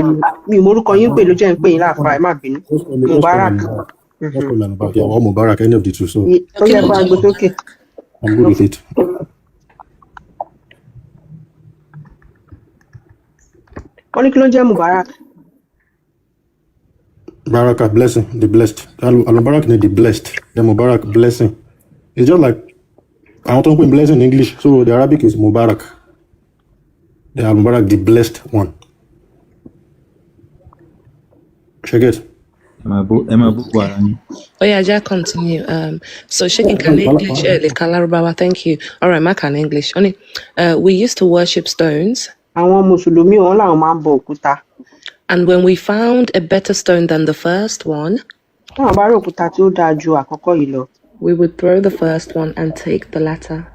mi ò morúkọ yín pè ló jẹ́ ń pè yín láàfà, ẹ má bínú. Just call me, just call Mubarak. me Mubarak. Just call me Mubarak. Yeah, or Mubarak, any of the two. So Ó Kí yẹ ló bá jẹ́ gbé sókè. I'm good with it. Wọ́n ní kí ló ń jẹ́ Mubarak? Baraka, blessing, the blessed. Al Mubarak ni the blessed. The Mubarak, blessing. It's just like àwọn tó ń pè ní blessing in English. So the Arabic is Mubarak. The Al Mubarak, the blessed one. Check it. Ẹ máa bó bu ara yín. Oh yeah, Jack, continue. So shaking can English, Lárúbáwá, thank you. All right, Mac and English. Only, we used to worship stones, Àwọn mùsùlùmí, wọn làwọn máa ń bọ òkúta. And when we found a better stone than the first one, Táwọn bá rí òkúta tí ó dáa ju àkọ́kọ́ yìí lọ, we would throw the first one and take the latter.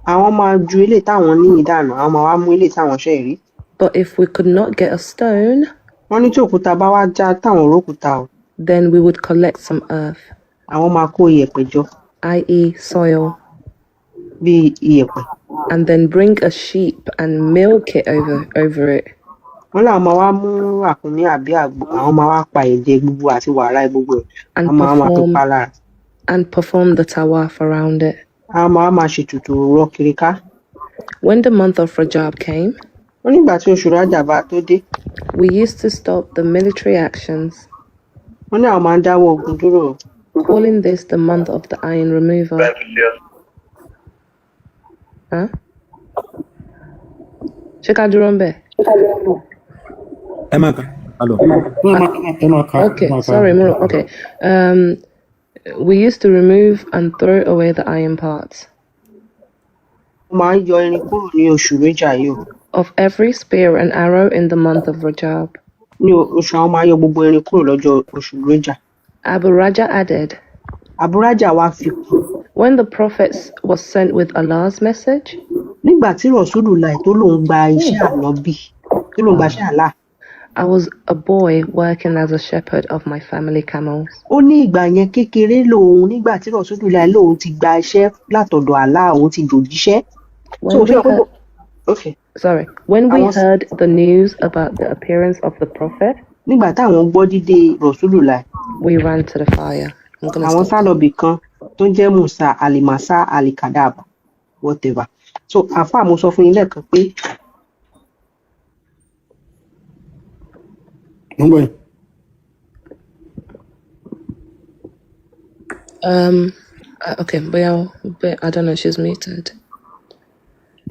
Àwọn máa ju eléyìí táwọn níyì dànù, àwọn máa wá mú eléyìí táwọn ṣẹ̀ rí. But if we could not get a stone, Wọ́n ní tí òkúta bá wá já, táwọn ò rókúta o, then we would collect some earth, àwọn máa kó iyẹ̀pẹ̀ jọ, i.e., soil, bíi iyẹ̀pẹ̀, and then bring a sheep and milk it over it. Wọ́n làwọn máa wá mú ràkúnmí àbí àgbò, àwọn máa wá pa ẹ̀jẹ̀ gbogbo àti wàrà gbogbo ẹ̀, And wọ́n máa wá máa fi perform pa lára. and perform the tawaf around it. Àwọn máa wá máa ṣètùtù rọ kiri ká. When the month of Rajab came, Wọ́n nígbà tí oṣù Rájà bá tó dé, we used to stop the military actions, wọ́n ní àwọn máa ń dáwọ́ ogun dúró, calling this the month of the iron remover. Huh? Ṣé ká dúró ńbẹ̀? Ẹ máa kà á lọ. Ẹ máa ka, ẹ Okay, máa ka. Sorry, Muro. Okay. We used to remove and throw away the iron parts Wọ́n máa ń yọ irin kúrò ní oṣù Rájà yìí o of every spear and arrow in the month of Rajab. Ní oṣù àwọn máa yọ gbogbo irin kúrò lọ́jọ́ oṣù Rọ́jà. Abu Raja added, Aburaja wá fi kún. When the Prophet was sent with Allah's message, Nígbà tí Rasulullah tó lòun gba iṣẹ́ ànábì, tó lòun gba iṣẹ́ Allah, I was a boy working as a shepherd of my family camels. Ó ní ìgbà yẹn kékeré lòun nígbà tí Rasulullah lòun ti gba iṣẹ́ látọ̀dọ̀ Allah, òun ti dòjíṣẹ́. So When ṣé we o pé heard, okay. sorry, when we Àwọn heard the news about the appearance of the Prophet, nígbà táwọn gbọ́ dídé Rasulullah, we ran to the fire. I'm gonna àwọn stop sá there. lọ bì kan tó ń jẹ́ Musa Alimasa Alikadab, whatever. So àáfàá, mo sọ fún yín lẹ́ẹ̀kan pé Mo ń gbọ́ yín. Okay, but I don't know. She's muted.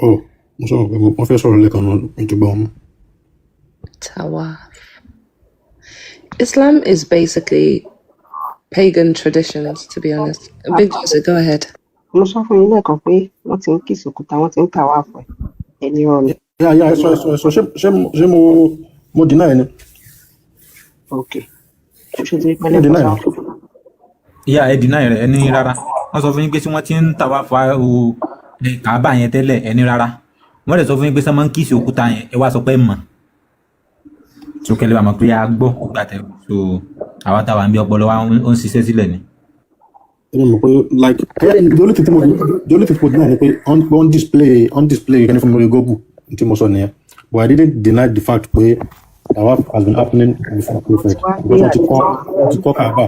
Oh, mo sọ̀rọ̀ pé mo fẹ́ sọ̀rọ̀ lẹ́ẹ̀kan náà mi tó gbọ́ wọn. Tawaf. Islam is basically pagan traditions, to be honest. Big Joseph, go ahead. Mo sọ fún yín lẹ́ẹ̀kan pé wọ́n ti ń kìsì òkúta, wọ́n ti ń tàwáàfù ẹ̀, ẹni ọ̀run. Yeah, ẹ sọ ṣé mo deny ni? Ok, ṣe ti Mo pẹlẹ deny kọjá. ni. Ìyá ẹ deny rẹ̀, ẹni rárá. Wọ́n sọ fún yín pé tí wọ́n ti ń tàwa fa o kàábà yẹn tẹ́lẹ̀, ẹni rárá. Wọ́n dẹ̀ sọ fún yín pé sọ máa ń kíìsì òkúta yẹn, ẹ wá sọ pé mọ̀. So kẹ́lẹ́ bá mọ̀ pé a gbọ́ gbà tẹ̀. So àwa táwa ń bí ọpọlọ wa ó ń ṣiṣẹ́ sílẹ̀ ni. Èmi mọ̀ pé like the only thing tí mo deny ni pé on display kẹ́ni fún mi lórí Google tí mo sọ nìyẹn, but I didn't deny the fact pé tawaf has been happening before Prophet, Wọ́n ti wá because gbé wọ́n ti kọ́ Kaaba,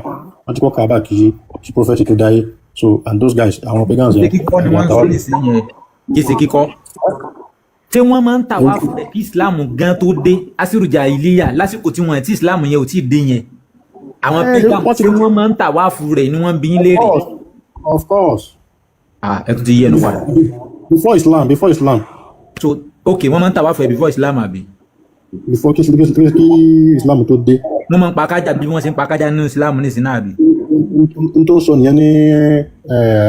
wọ́n ti kọ́ Kaaba kí Prophet tó dáyé. So and those guys, àwọn pagans Ṣé yẹn, kíkọ́ ni they wọ́n are ń sọ tawaf. nísìnyí yẹn? Kì í ṣe kíkọ́. Ṣé wọ́n máa ń tàwáàfù rẹ̀ kí Islam gan tó dé? Asiru Jahiliya, lásìkò tí wọ́n tí Islam yẹn ò tí ì dé yẹn. Àwọn pagan, Wọ́n ti ṣé wọ́n máa ń tàwáàfù rẹ̀ ni wọ́n ń bi yín Of léèrè? course, of course. Ah, ẹ tún ti yí ẹnu padà. Before Islam. So ok, wọ́n máa ń tàwáàfù ẹ̀ before Islam, àbí? Before kí Islam tó dé. Wọ́n máa ń pa kájà bí wọ́n ṣe ń pa kájà nínú Islam nísìnyí náà, àbí? N tó sọ nìyẹn ní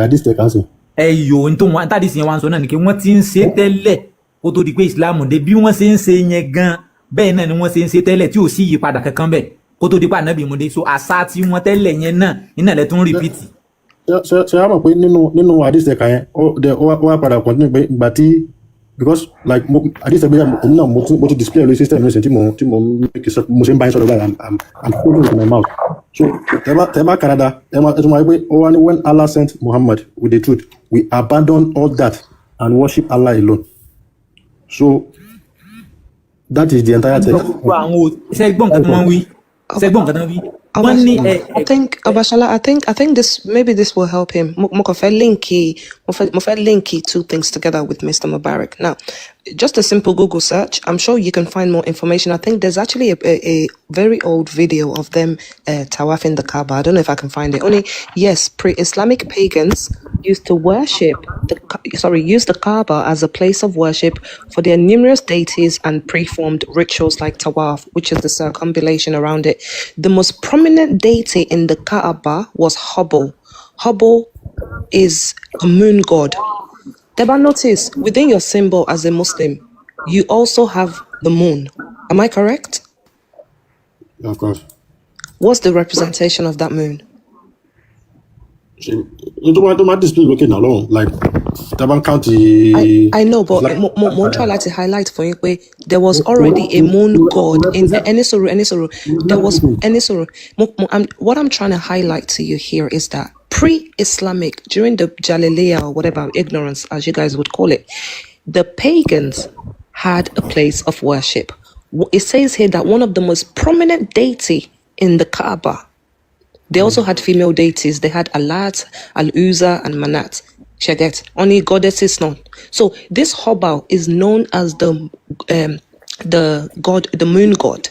hadith tẹ̀ kàn sí. Ẹ yòó ní tó wọn tàdí sí yẹn wá ń sọ náà ni pé wọ́n ti ń ṣe tẹ́lẹ̀ kó tó di pé Islam dé. Bí wọ́n ṣe ń ṣe yẹn gan bẹ́ẹ̀ náà ni wọ́n ṣe ń ṣe tẹ́lẹ̀ tí ò sí ìyípadà kankan bẹ́ẹ̀ kó tó di pé ànábì mú dé. So àṣà tí wọ́n tẹ́lẹ̀ yẹn náà iná lẹ tún repeat. Ṣe á mọ̀ pé nínú hadith tẹ̀ kàn yẹn, ó wá padà continue pé ìgbà tí, because like mo hadith tẹ̀ gbé jáde, èmi náà mo ti display lórí system nísìnyí tí mo mo ṣe ń bá yín sọ̀rọ̀ báyìí, I'm quoting with my mouth. So tẹ bá kà dáadáa, ẹ tún máa rí pé ó wá ní, "When Allah sent Muhammad with the truth, we abandon all that and worship Allah alone." So that is the entire text. Gbogbo àwọn ṣe gbọ́n nǹkan tí wọ́n wí, ṣe gbọ́n nǹkan tí wọ́n wí, wọ́n ní ẹ I think Obashala, I think this maybe this will help him. Mo kàn fẹ́ link mo fẹ́ link two things together with Mr. Mubarak. Now, just a simple Google search, I'm sure you can find more information. I think there's actually a very old video of them tawafing the Kaaba. I don't know if I can find it. Only yes, pre-Islamic pagans used to worship the sorry, used the Kaaba as a place of worship for their numerous deities and preformed rituals like tawaf, which is the circumambulation around it. The most prominent deity in the Kaaba was Hubble. Hubble is a moon god. Deba, notice within your symbol as a Muslim, you also have the moon. Am I correct? Of course. What's the representation of that moon? Ṣe tó máa display lókè náà lọ́hùn, like tá a bá ń count I know, but like mo try like to highlight for you pé there was already a moon god in Enisoro Enisoro. There was Enisoro. What I'm trying to highlight to you here is that pre-Islamic, during the Jahiliyyah or whatever ignorance, as you guys would call it, the pagans had a place of worship. It says here that one of the most prominent deity in the Kaaba. They also had female deities. They had Alat, Al-Uzza, and Manat. Sheget. Only goddesses known. So this Hobal is known as the god, the moon god.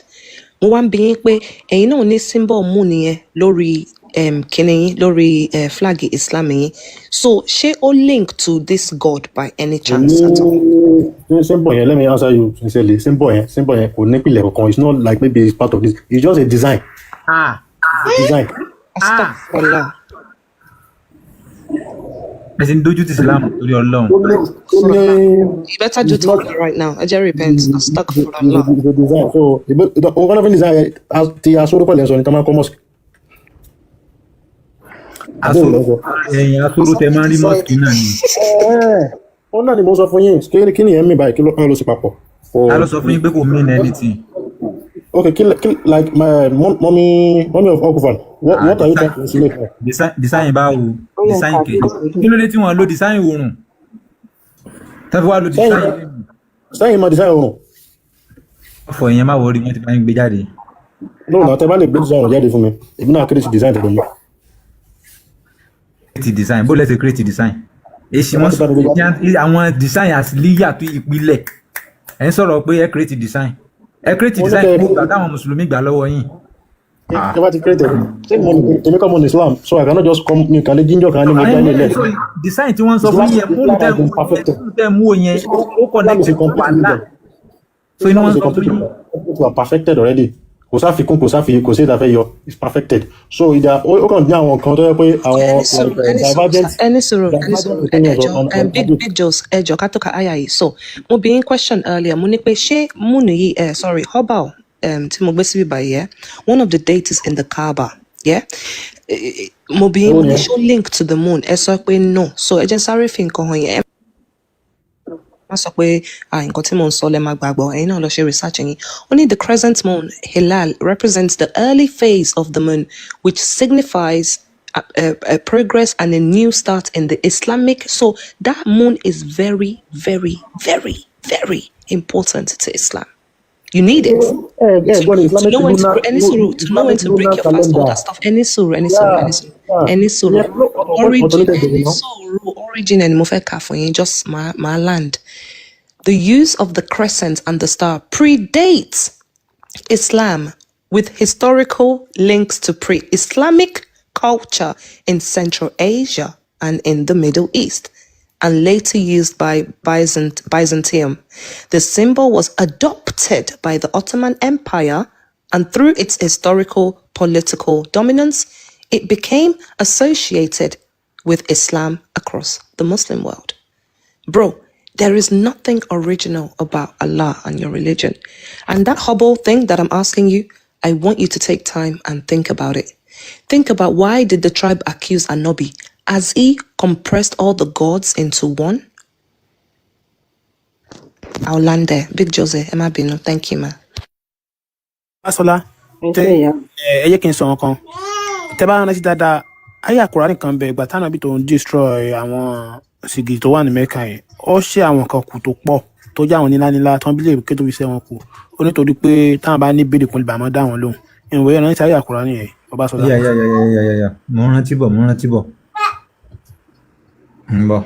Mo wá ń bi yín pé ẹ̀yin náà ní symbol moon yẹn lórí kíní yín, lórí flag Islam yín. So ṣé ó link to this god by any chance at all? Ní symbol yẹn, let me answer you sincerely, symbol yẹn kò nípìnlẹ̀ kankan. It's not like maybe it's part of this. It's just a design. Ah. Design. Astaghfirullah. Ẹ sì ń dójú ti Islam torí Ọlọ́run. Ó ní You better do it's not tawbah right now. Ẹ jẹ́ repent. Astaghfirullah. It's a design. So òun kọ́nà fi design ti asóró pẹ̀lẹ́ sọ ní tọ́mọ́ kọ́ mosque. Àbúrò Asóró ló ń sọ. ẹ̀yìn asóró tẹ máa ń rí mosque náà ni. Ẹ̀, ó náà ni mo sọ fún yín. Kí ni ẹ̀ ń mì báyìí? Kí ló kán ló sì papọ̀? Ta ló sọ fún yín pé kò mean anything? Okay, like my mommy of Okufan, what are you trying to insinuate now? Design báwo? Ó yẹ Design ká kẹ̀. Kí ló dé tí wọ́n lo design oòrùn? Tẹ́ fi wá lo Sẹ́yìn design lẹ́nu. Sẹ́yìn máa design oòrùn. Ọ̀fọ̀ ìyẹn má worry, wọ́n ti bá yín gbé jáde. No, na tẹ́ bá lè gbé design oòrùn jáde fún mi, èmi náà create design tẹ̀lé mi. Create design. Bó lẹ́sẹ̀ create design? Èsì Ẹ bá wọ́n ti bá mi gbé jáde. Àwọn design àsìlíyà tó ìpìlẹ̀. Ẹ̀ ń sọ̀rọ̀ pé ẹ create design. Ẹ create Mo ní design kẹ́ fún ìgbà táwọn Mùsùlùmí gbà lọ́wọ́ yín. Ah. Ẹ bá ti create ẹ̀. Ṣé mo ní èmi kọ́ mo ní Islam, so I cannot just come, mi kàn lè jíjọ kan ní mo dá ilé. So design tí wọ́n ń sọ fún yín yẹn, moon Islam tẹ́ has been perfected. moon tẹ́ mú yẹn, ó Islam connect is a complete wàhálà. religion. So inú Islam wọn is a sọ fún complete yín. religion. It's perfected already. Kò sáfikún, kò sáfi, kò sí ìdáfẹ́ yọ. It's perfected. So ìdá ó kàn ní àwọn kan tó yẹ pé àwọn Ẹni sùúrù, like ẹni sùúrù, divergent ẹni sùúrù, ẹni divergent sùúrù. opinions Ẹjọ, on big hadith. Big Jos, ẹjọ, ká tó ka àyà yìí. So mo bí yín question earlier, mo ní pé ṣé moon yìí, sorry, Hubal tí mo gbé síbí báyìí, yeah? One of the deities in the Kaaba, yeah? Mo bí yín, Èwo mo ní ni ẹ? ṣó link to the moon? Ẹ sọ pé no. So ẹ jẹ́ sáré fi nǹkan hàn yẹn. Ẹ má sọ pé ah, nǹkan tí mò ń sọ lẹ máa gbàgbọ́. Ẹ̀yin náà lọ ṣe research yín. Ó ní the crescent moon Hilal represents the early phase of the moon, which signifies a progress and a new start in the Islamic. So that moon is very, very, very, very important to Islam. You need it Ẹ ẹ to, gbọ́ ni to Islamic know when to lunar any sùúrù, to know when Islamic to break lunar your fast, all calendar. that stuff. Any sùúrù, any sùúrù, any sùúrù, any sùúrù. Yeah, no, ọ̀tọ̀ ní Origin, tẹ̀lé any náà. sùúrù, origin and mo fẹ́ kà fún yín, just my land. The use of the crescent and the star predates Islam, with historical links to pre-Islamic culture in Central Asia and in the Middle East, and later used by Byzantium. The symbol was adopted by the Ottoman Empire, and through its historical political dominance, it became associated with Islam across the Muslim world. Bro, there is nothing original about Allah and your religion. And that Hubble thing that I'm asking you, I want you to take time and think about it. Think about, why did the tribe accuse Anobi? As he compressed all the gods into one? I'll land there. Big Jose, Emma Bino, thank you, ma. Asola, Ẹ tẹ ṣe ìyá. Ẹ jẹ́ kí n sọ nǹkan. Tẹ bá rántí dáadáa, ayé Kùránì kan bẹ ìgbà táwọn ibi tó ń destroy àwọn sìgìdì tó wà ní Mẹ́kà yẹn, ó ṣe àwọn kan kù tó pọ̀ tó jẹ́ àwọn nílánílá tó ń bí lè ké tó fi ṣe wọn kù. Ó nítorí pé táwọn bá ní béèrè kún lè bá máa dá wọn lóhùn. Ìwé rántí ayé Kùránì yẹn, Bàbá Sọlá. Yeah. Mo ń rántí bọ̀, mo ń rántí bọ̀. Ń bọ̀.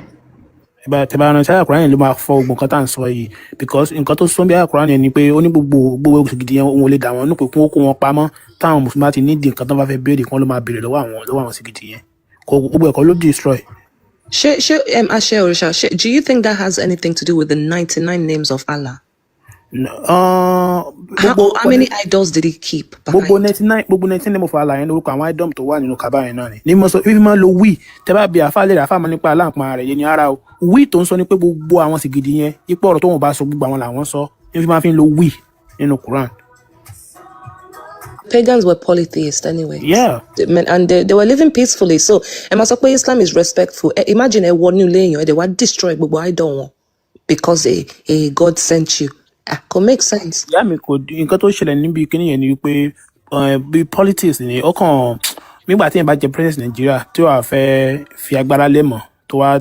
Tẹ bá rántí ayé Kùránì yẹn ló máa fọ gbogbo nǹkan tá à ń sọ yìí, because nǹkan tó sọ bí ayé Kùránì yẹn ni pé ó ní gbogbo gbogbo sìgìdì yẹn, òun ò lè dà wọ́n nù pé kí wọ́n kó wọn pamọ́, táwọn mùsùlùmí bá ti nídìí nǹkan tó bá fẹ́ béèrè, kí wọ́n ló máa béèrè lọ́wọ́ àwọn sìgìdì yẹn. Kò gbogbo ẹ̀kọ́ ló destroy. Ṣé, Ashe Orisha, ṣé, do you think that has anything to do with the 99 names of Allah? Gbogbo How many idols did he keep gbogbo behind? 99, gbogbo 19 name of Allah yẹn, lórúkọ àwọn idol tó wà nínú kaba yẹn náà ni ní mo sọ fífi máa ń lo wí. Tẹ bá bi àfa lè rà, àfa máa nípa aláǹpọn rẹ yẹn ni ara o wí tó ń sọ ni pé gbogbo àwọn sìgìdì yẹn, ipò ọ̀rọ̀ tó wọn bá sọ, gbogbo àwọn làwọn sọ ní fi máa fi ń lo wí nínú Quran. Pagans were polytheists anyway. Yeah. And they were living peacefully. So, ẹ máa sọ pé Islam is respectful. Imagine ẹ wọ inú ilé èèyàn, ẹ dẹ̀ wá destroy gbogbo idol wọn because a God sent you. Ah, kò make sense. Ìyá mi, kò nǹkan tó ṣẹlẹ̀ níbi kíní yẹn ni wípé bí politics ni ó kàn nígbà tí yẹn bá jẹ president Nàìjíríà tí wàá fẹ́ fi agbára lé mọ̀, tó wá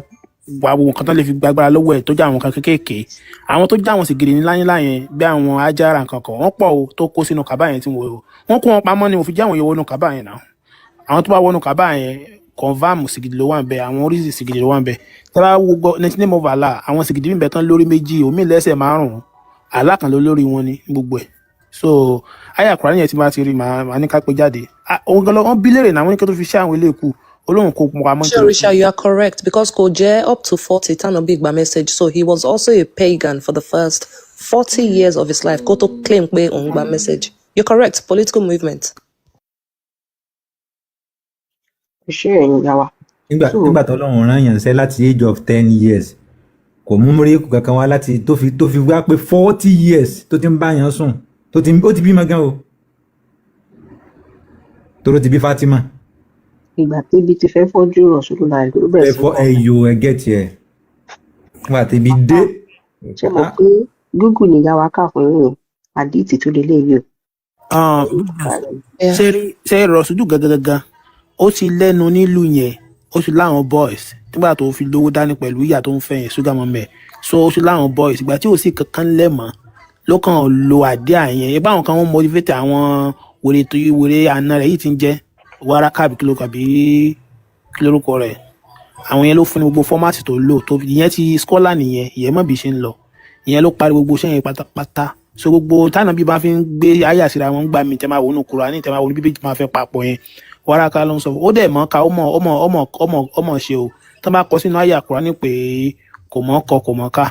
wá gbogbo nǹkan tó lè fi gbàgbára lọ́wọ́ ẹ̀, tó jẹ́ àwọn nǹkan kéékèèké, àwọn tó jẹ́ àwọn sìgìdì ńlá ńlá yẹn, bí àwọn ajára nǹkan kan, wọ́n pọ̀ o tó kó sínú kàbá yẹn tí wọ́n kó wọn pamọ́ ni mo fi jẹ́ àwọn yẹn wọnú kàbá yẹn náà. Àwọn tó bá wọnú kàbá yẹn, confam sìgìdì ló wà ń bẹ, àwọn oríṣi sìgìdì ló wà ń bẹ. Tẹ́ bá wo 19 name of Allah, àwọn sìgìdì ń bẹ tán lórí méjì, omi lẹ́sẹ̀ márùn-ún, Allah kan ló lórí wọn ní gbogbo ẹ̀. So àyà Kùránì yẹn tí máa ti rí, màá ní ká pé jáde. Ah, òun gan lọ wọ́n bí léèrè náà, wọ́n ní kí tó fi ṣe àwọn ilé ikú olóhùn kó pamọ́ Sure, nítorí Risha, you are correct, because kò jẹ́ up to 40 tánàbí gba message. So he was also a pagan for the first 40 years of his life. Kó tó claim pé òun gba message. You're correct. Political movement. Ẹ ṣé, ẹ̀yin ìyá wa. Nígbà So nígbà tọ́lọ́run rán yàn ṣẹ́ láti age of 10 years, kò mú miracle kankan wá láti tó fi wá pé 40 years tó ti ń bá yàn sùn, tó ti ó ti bímọ gan o, tó ti bí Fatima. Ìgbà tébi ti fẹ́ fọ́jú Rasulullah ló bẹ̀rẹ̀ ẹ sí fọ kọ́. Ẹyọ ẹgẹ tiẹ nígbà tẹbi dé. Ṣé mọ̀ pé Google ní ìyá wa kà fún yín yẹn, àdìtì tó lélẹ́yìí o. Yeah. Ṣé rí ṣé rọ̀ṣùdù gangan, ó ti lẹ́nu nílùú yẹn, ó ti láwọn boys nígbà tó fi lówó dání pẹ̀lú ìyá tó ń fẹ́ yẹn, sugar mummy ẹ̀. So ó ti láwọn boys. Ìgbà tí ò sí kankan lẹ̀ mọ́ ló kàn lo àdé àyẹn ibà. Àwọn kan wọ́n motivate àwọn wèrè tó wèrè àna rẹ̀ yìí ti ń jẹ́ wàràkà àbí kí ló kàbí kí lórúkọ rẹ̀. Àwọn yẹn ló fún ní gbogbo format tó lò tó ìyẹn ti scholar nìyẹn. Ìyẹn mọ̀ bí ṣe ń lọ. Ìyẹn ló parí gbogbo iṣẹ́ yẹn pátápátá. So gbogbo táwọn bí bá fi ń gbé àyà síra wọn gbà mí, tẹ máa wò nù Kùránì, tẹ máa wò ní Bíbélì, máa fẹ́ papọ̀ yẹn, wàràkà ló ń sọ fún ó dẹ̀ mọ́ ká. Ó mọ̀, ó mọ̀, ó mọ̀, ó mọ̀, ó mọ̀ ṣe o. Tó bá kọ sínú àyà Kùránì pé kò mọ̀ kọ, kò mọ̀ ká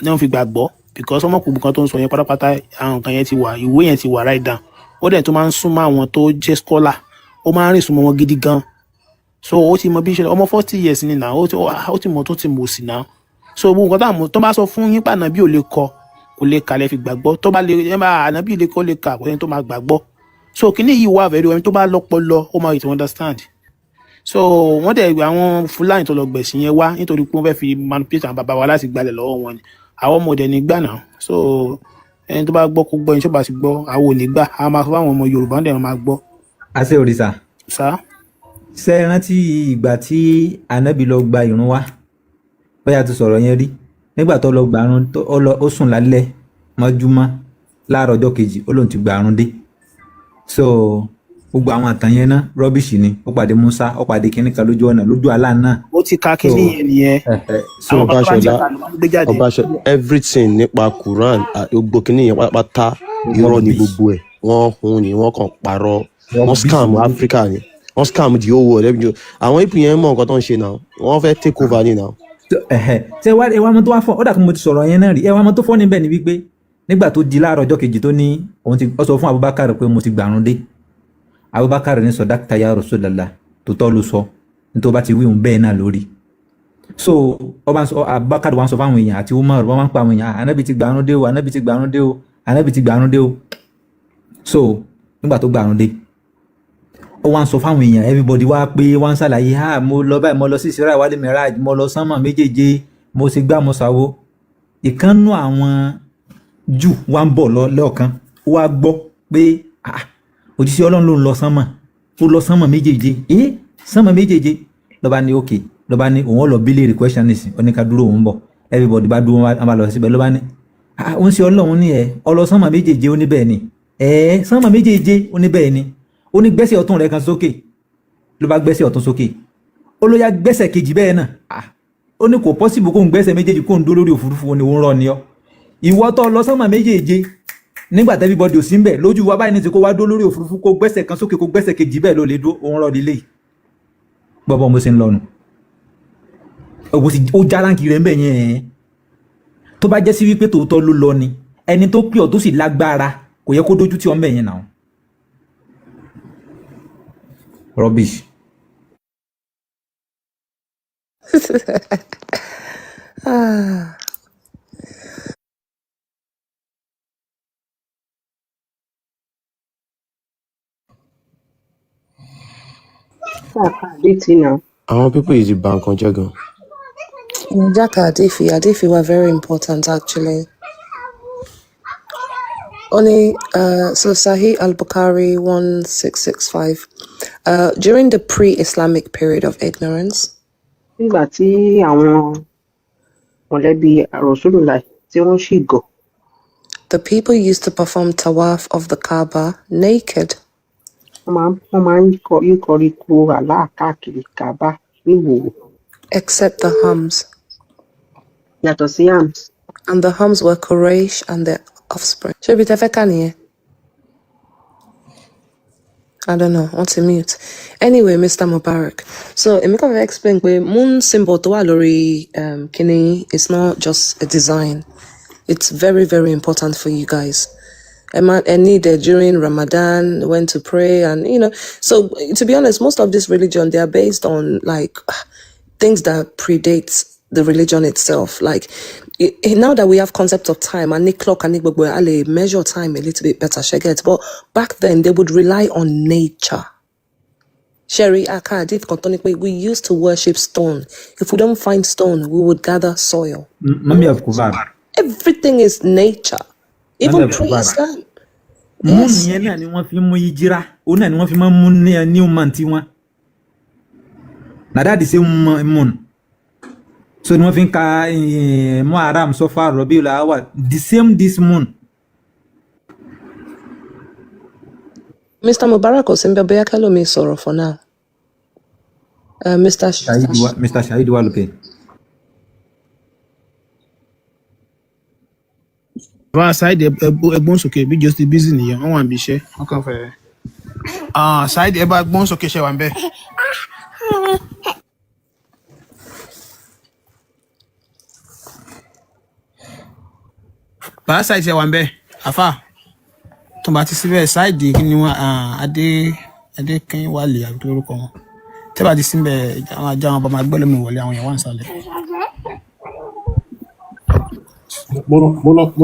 ní wọ́n fi gbàgbọ́, because ọmọ kò kan tó ń sọ yẹn pátápátá, àwọn nǹkan yẹn ti wà, ìwé yẹn ti wà right down. Ó dẹ̀ tó máa ń súnmọ́ àwọn tó jẹ́ scholar, ó máa ń rìn súnmọ́ wọn gidi gan. So ó ti mọ bí ṣe ọmọ 40 years ni náà, ó ti mọ tó ti mọ̀ sí náà. So gbogbo nǹkan táwọn tó bá sọ fún yín pàànà bí ò lè kọ, kò lè kà lẹ fi gbàgbọ́. Tó bá lè ẹ bá ànábì lè kọ́, lè kà, kò sẹ́ni tó máa gbàgbọ́. So kíní yìí wà very, ẹni tó bá lọ́pọlọ ó máa tètè understand. So wọ́n dẹ̀ àwọn Fúlàní tó lọ gbẹ̀sìn yẹn wá nítorí pé wọ́n fẹ́ fi manipulate àwọn bàbá wa láti gbalẹ̀ lọ́wọ́ wọn ni. Àwọn ọmọ òde ní gbà náà. So ẹni tó bá gbọ́ kó gbọ́, ẹni tó bá sì gbọ́, àwọn ò ní gbà. A máa fún àwọn ọmọ Yorùbá ń dẹ̀ máa gbọ́. Àṣẹ òrìṣà. Sá. Ṣe é rántí ìgbà tí Ànábì lọ gba ìrun wá? Bóyá ti sọ̀rọ̀ yẹn rí. Nígbà tó lọ gba ìrun tó ó lọ, ó sùn lálẹ́ mọ́júmọ́, láàárọ̀ ọjọ́ kejì ó lóun ti gba ìrun dé. So gbogbo àwọn àtàn yẹn náà, rubbish ni. Ó pàdé Musa, ó pàdé kinní kan lójú ọ̀nà, lójú àlá náà. Ó ti ka So kíní yẹn nìyẹn. So Àwọn kan tó bá ti Ọbaṣọlá kà ló máa ń gbé jáde. Ọbaṣọlá, everything nípa Quran, gbogbo kìíní yẹn pátápátá, irọ́ ni rubbish. Gbogbo ẹ̀ wọ́n hun ni, wọ́n kàn parọ́, wọ́n Rubbish scam ni. Africa ni wọ́n scam the whole world. Àwọn ipò yẹn mọ nǹkan tó ń ṣe náà, wọ́n fẹ́ take over ni náà. Ṣé wá ẹ wá mọ tó wá fọ, ó dà kí mo ti sọ̀rọ̀ yẹn náà rí. Ẹ wá mọ tó fọ́ níbẹ̀ ni wípé nígbà tó di láàárọ̀ ọjọ́ kejì tó ní òun ti, ó sọ fún Abubakar pé mo ti gbàrún dé. Abubakar ní sọdákítà ya Rasulullah, tó tọ́ ló sọ, nítorí bá ti wí òun bẹ́ẹ̀ náà lórí. So ọba ń sọ, Abubakar wá ń sọ fáwọn èèyàn àti Umar, wọ́n máa ń pa àwọn èèyàn, "Ah, Anabi ti gbàrún dé o, Anabi ti gbàrún dé o, Anabi ti gbàrún dé o." So nígbà tó gbàrún dé, ó wá ń sọ fáwọn èèyàn, everybody wá pé wá ń ṣàlàyé, ah, mo lọ báyìí, mo lọ sí Isra wálé Miraj, mo lọ sánmà méjèèje, mo ṣe gbá, mo ṣàwo. Ìkànnú àwọn jù wá ń bọ̀ lọ́ọ̀kan, ó wá gbọ́ pé, ah, òjíṣẹ́ Ọlọ́run ló ń lọ sánmà, ó lọ sánmà méjèèje, sánmà méjèèje. Lọ́ba ní òkè, lọ́ba ní òun ó lọ bí léèrè question nísìn, ó ní ká dúró, òun bọ̀. Everybody bá dúró, wọn bá lọ síbẹ̀. Lọ́ba ní, ah, ó ń ṣe Ọlọ́run ní ẹ̀ ọ lọ sánmà méjèèje? Ó ní bẹ́ẹ̀ ni. Ẹ̀ sánmà méjèèje? Ó ní bẹ́ẹ̀ ni. Ó ní gbẹ́sẹ̀ ọ̀tún rẹ̀ kan sókè. Ló bá gbẹ́sẹ̀ ọ̀tún sókè. Ó ló yá, gbẹ́sẹ̀ kejì bẹ́ẹ̀ náà. Ah, ó ní kò possible kó ń gbẹ́sẹ̀ méjèèjì kó ń dó lórí òfurufú. Ó ní òun rọ ni ọ́, ìwọ tó lọ sánmà méjèèje nígbà tí everybody ò sí ń bẹ̀ lójú wa báyìí ní ti kó wá dó lórí òfurufú, kó gbẹ́sẹ̀ kan sókè, kó gbẹ́sẹ̀ kejì bẹ́ẹ̀ ló lè dó, òun rọ lílé gbọ́bọ́. Mo ṣe ń lọnu ó sì ó jálánkì rẹ̀ ń bẹ̀ yẹn. Tó bá jẹ́ sí wípé tòótọ́ ló lọ ni, ẹni tó pè ọ́ tó sì lágbára, kò yẹ kó dójú tí ọ́ ń bẹ̀ yẹn náà. Rubbish. Ah. Káàkiri àdìtì náà. Àwọn people yìí ti bà nǹkan jẹ́ gan. Jaka Adefi, Adefi were very important actually. Only so Sahih al-Bukhari 1665. During the pre-Islamic period of ignorance, Nígbà tí àwọn mọ̀lẹ́bí Rasulullah tí wọ́n sì gọ̀, the people used to perform tawaf of the Kaaba naked. Wọ́n máa ń yí koríko Allah káàkiri Kaaba níhòòhò. Except the Hums. Yàtọ̀ sí Hams. And the Hums were Quraysh and their offspring. Ṣé ibi tẹ́ fẹ́ kà nìyẹn? I don't know. Want to mute. Anyway, Mr. Mubarak. So, èmi kàn fẹ́ explain pé moon symbol tó wà lórí kíní, it's not just a design. It's very, very important for you guys. Ẹ máa ẹ need it during Ramadan, when to pray, and so to be honest, most of this religion, they are based on like things that predate the religion itself. Like now that we have concept of time and clock and gbogbo ẹ̀, a lè measure time a little bit better, ṣe get? But back then they would rely on nature. Sherry Aka Hadith kan tó ní pé we used to worship stone. If we don't find stone, we would gather soil. Mummy of Kubab. Everything is nature. Mummy Even of Kubab. pre-Islam. Moon Yes. yẹn náà ni wọ́n fi ń mú yíjíra, òun náà ni wọ́n fi máa ń mú ní new month tiwọn. Na that the same moon. So ni wọ́n fi ń ka Muharram, Safar, Rabiul Awwal, the same this moon. Mr. Mubarak ò sí níbẹ̀, bóyá kẹ́lòmíì sọ̀rọ̀ for now. Mr. Shahid wa, Mr. Shahid wa lókè. Bàbá Saheed, ẹgbọ́n sókè bí joseph busy nìyẹn, wọ́n wà níbi iṣẹ́, wọ́n kàn fẹ́. Ah, Saheed, ẹ bá gbọ́n sókè, ṣe wà ń bẹ̀. Bàbá Saheed, ṣe wà ń bẹ̀ àfà tó bá ti síbẹ̀. Saheed, kí ni wọ́n, adé adékínwálé àbí kí lórúkọ wọn, tẹ́ bá ti síbẹ̀, àwọn ajá wọn bá máa gbẹ́ lómi wọlé, àwọn èèyàn wà ń sàlẹ̀.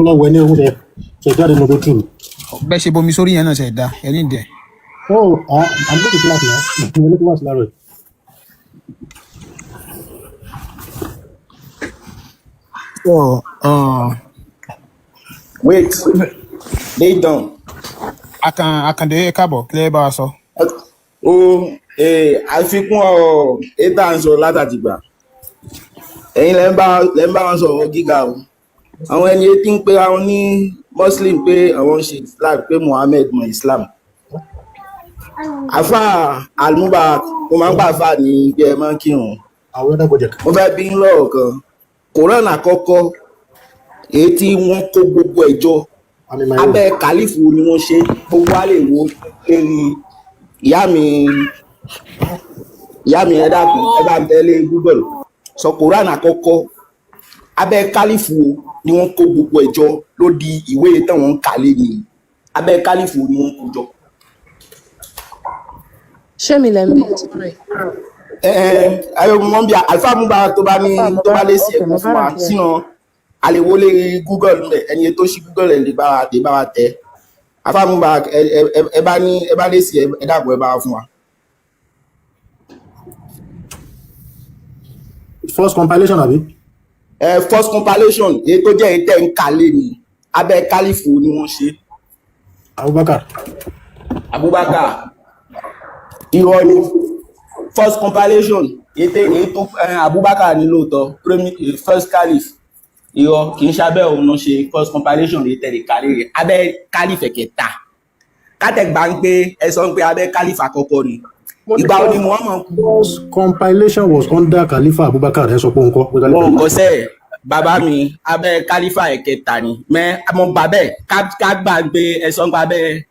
Mo lọ wẹ ní owó ṣe jáde ní bedroom. Bẹ́ẹ̀ ṣe bomi sórí yẹn náà ṣe dá ẹ ní ìdẹ. Oh, I'm going to class now. Mo ní class láàárọ̀ yìí. So, Wait, lay down. Àkàndé, ẹ káàbọ̀, kí lẹ bá wa sọ. Ó àfikún ọ̀rọ̀ ètò à ń sọ látàtìgbà. Ẹ̀yin lẹ́ ń bá wọn sọ̀rọ̀ gíga o. Àwọn ẹni tí ń pe àwọn ní Muslim pé àwọn ń ṣe Islam, pé Muhammed mọ Islam. Àfà Almubarak, mo máa ń gbà fà ní bí ẹ máa ń kírun. Àwọn ẹ̀dá gbọ́jẹ̀. Mo fẹ́ bí ń lọ́rọ̀ kan. Quran àkọ́kọ́, èyí tí wọ́n kó gbogbo ẹ̀ jọ, I'm in my room. abẹ́ kàlífù ni wọ́n ṣe, gbogbo wa lè wo lérí ìyá mi. Ìyá mi, ẹ dákun, ẹ bá ń tẹ̀lé Google sọ Quran àkọ́kọ́, abẹ́ kálífù ni wọ́n kó gbogbo ẹ̀ jọ, ló di ìwé táwọn ń kà lẹ́yìn, abẹ́ kálífù ni wọ́n kó jọ. Ṣé mi lẹ́ ń bí? Sorry. Ẹ ẹ ayọ mọ bí àlùfáà Mubarak tó bá ní Àfà tó bá Mubarak, lè sí okay, ẹ̀kọ́ fún wa Mubarak yẹn. sínú àlèwò lè Google ńbẹ, ẹni tó ṣí Google ẹ lè bá wa tẹ. Àlùfáà Mubarak, ẹ bá ní ẹ bá lè sí, ẹ dàpọ̀, ẹ bá wa fún wa. First compilation, àbí? Ẹ first compilation, èyí tó jẹ́ èyí tẹ́ ń kà lé ní, abẹ́ kálífù ni wọ́n ṣe. Abubakar. Abubakar, irọ́ ni. First compilation, èyí tó Abubakar ní lóòótọ́, first caliph, irọ́, kì í ṣe abẹ́ òun náà ṣe first compilation èyí tẹ̀lé kálí rẹ̀, abẹ́ caliph ẹ̀kẹta kátẹ́gbà ń pé ẹ sọ pé abẹ́ caliph àkọ́kọ́ ni. Mo ní Ìgbà wo ni first Muhammad kú? first compilation was under Khalifa Abubakar. Ẹ sọ pé òun kọ́ pé Khalifa Wọn kò Abubakar. sẹ́ bàbá mi, abẹ́ kálífà ẹ̀kẹta ni mẹ́ mo gbà bẹ́ẹ̀, ká gbà pé ẹ sọ pé abẹ́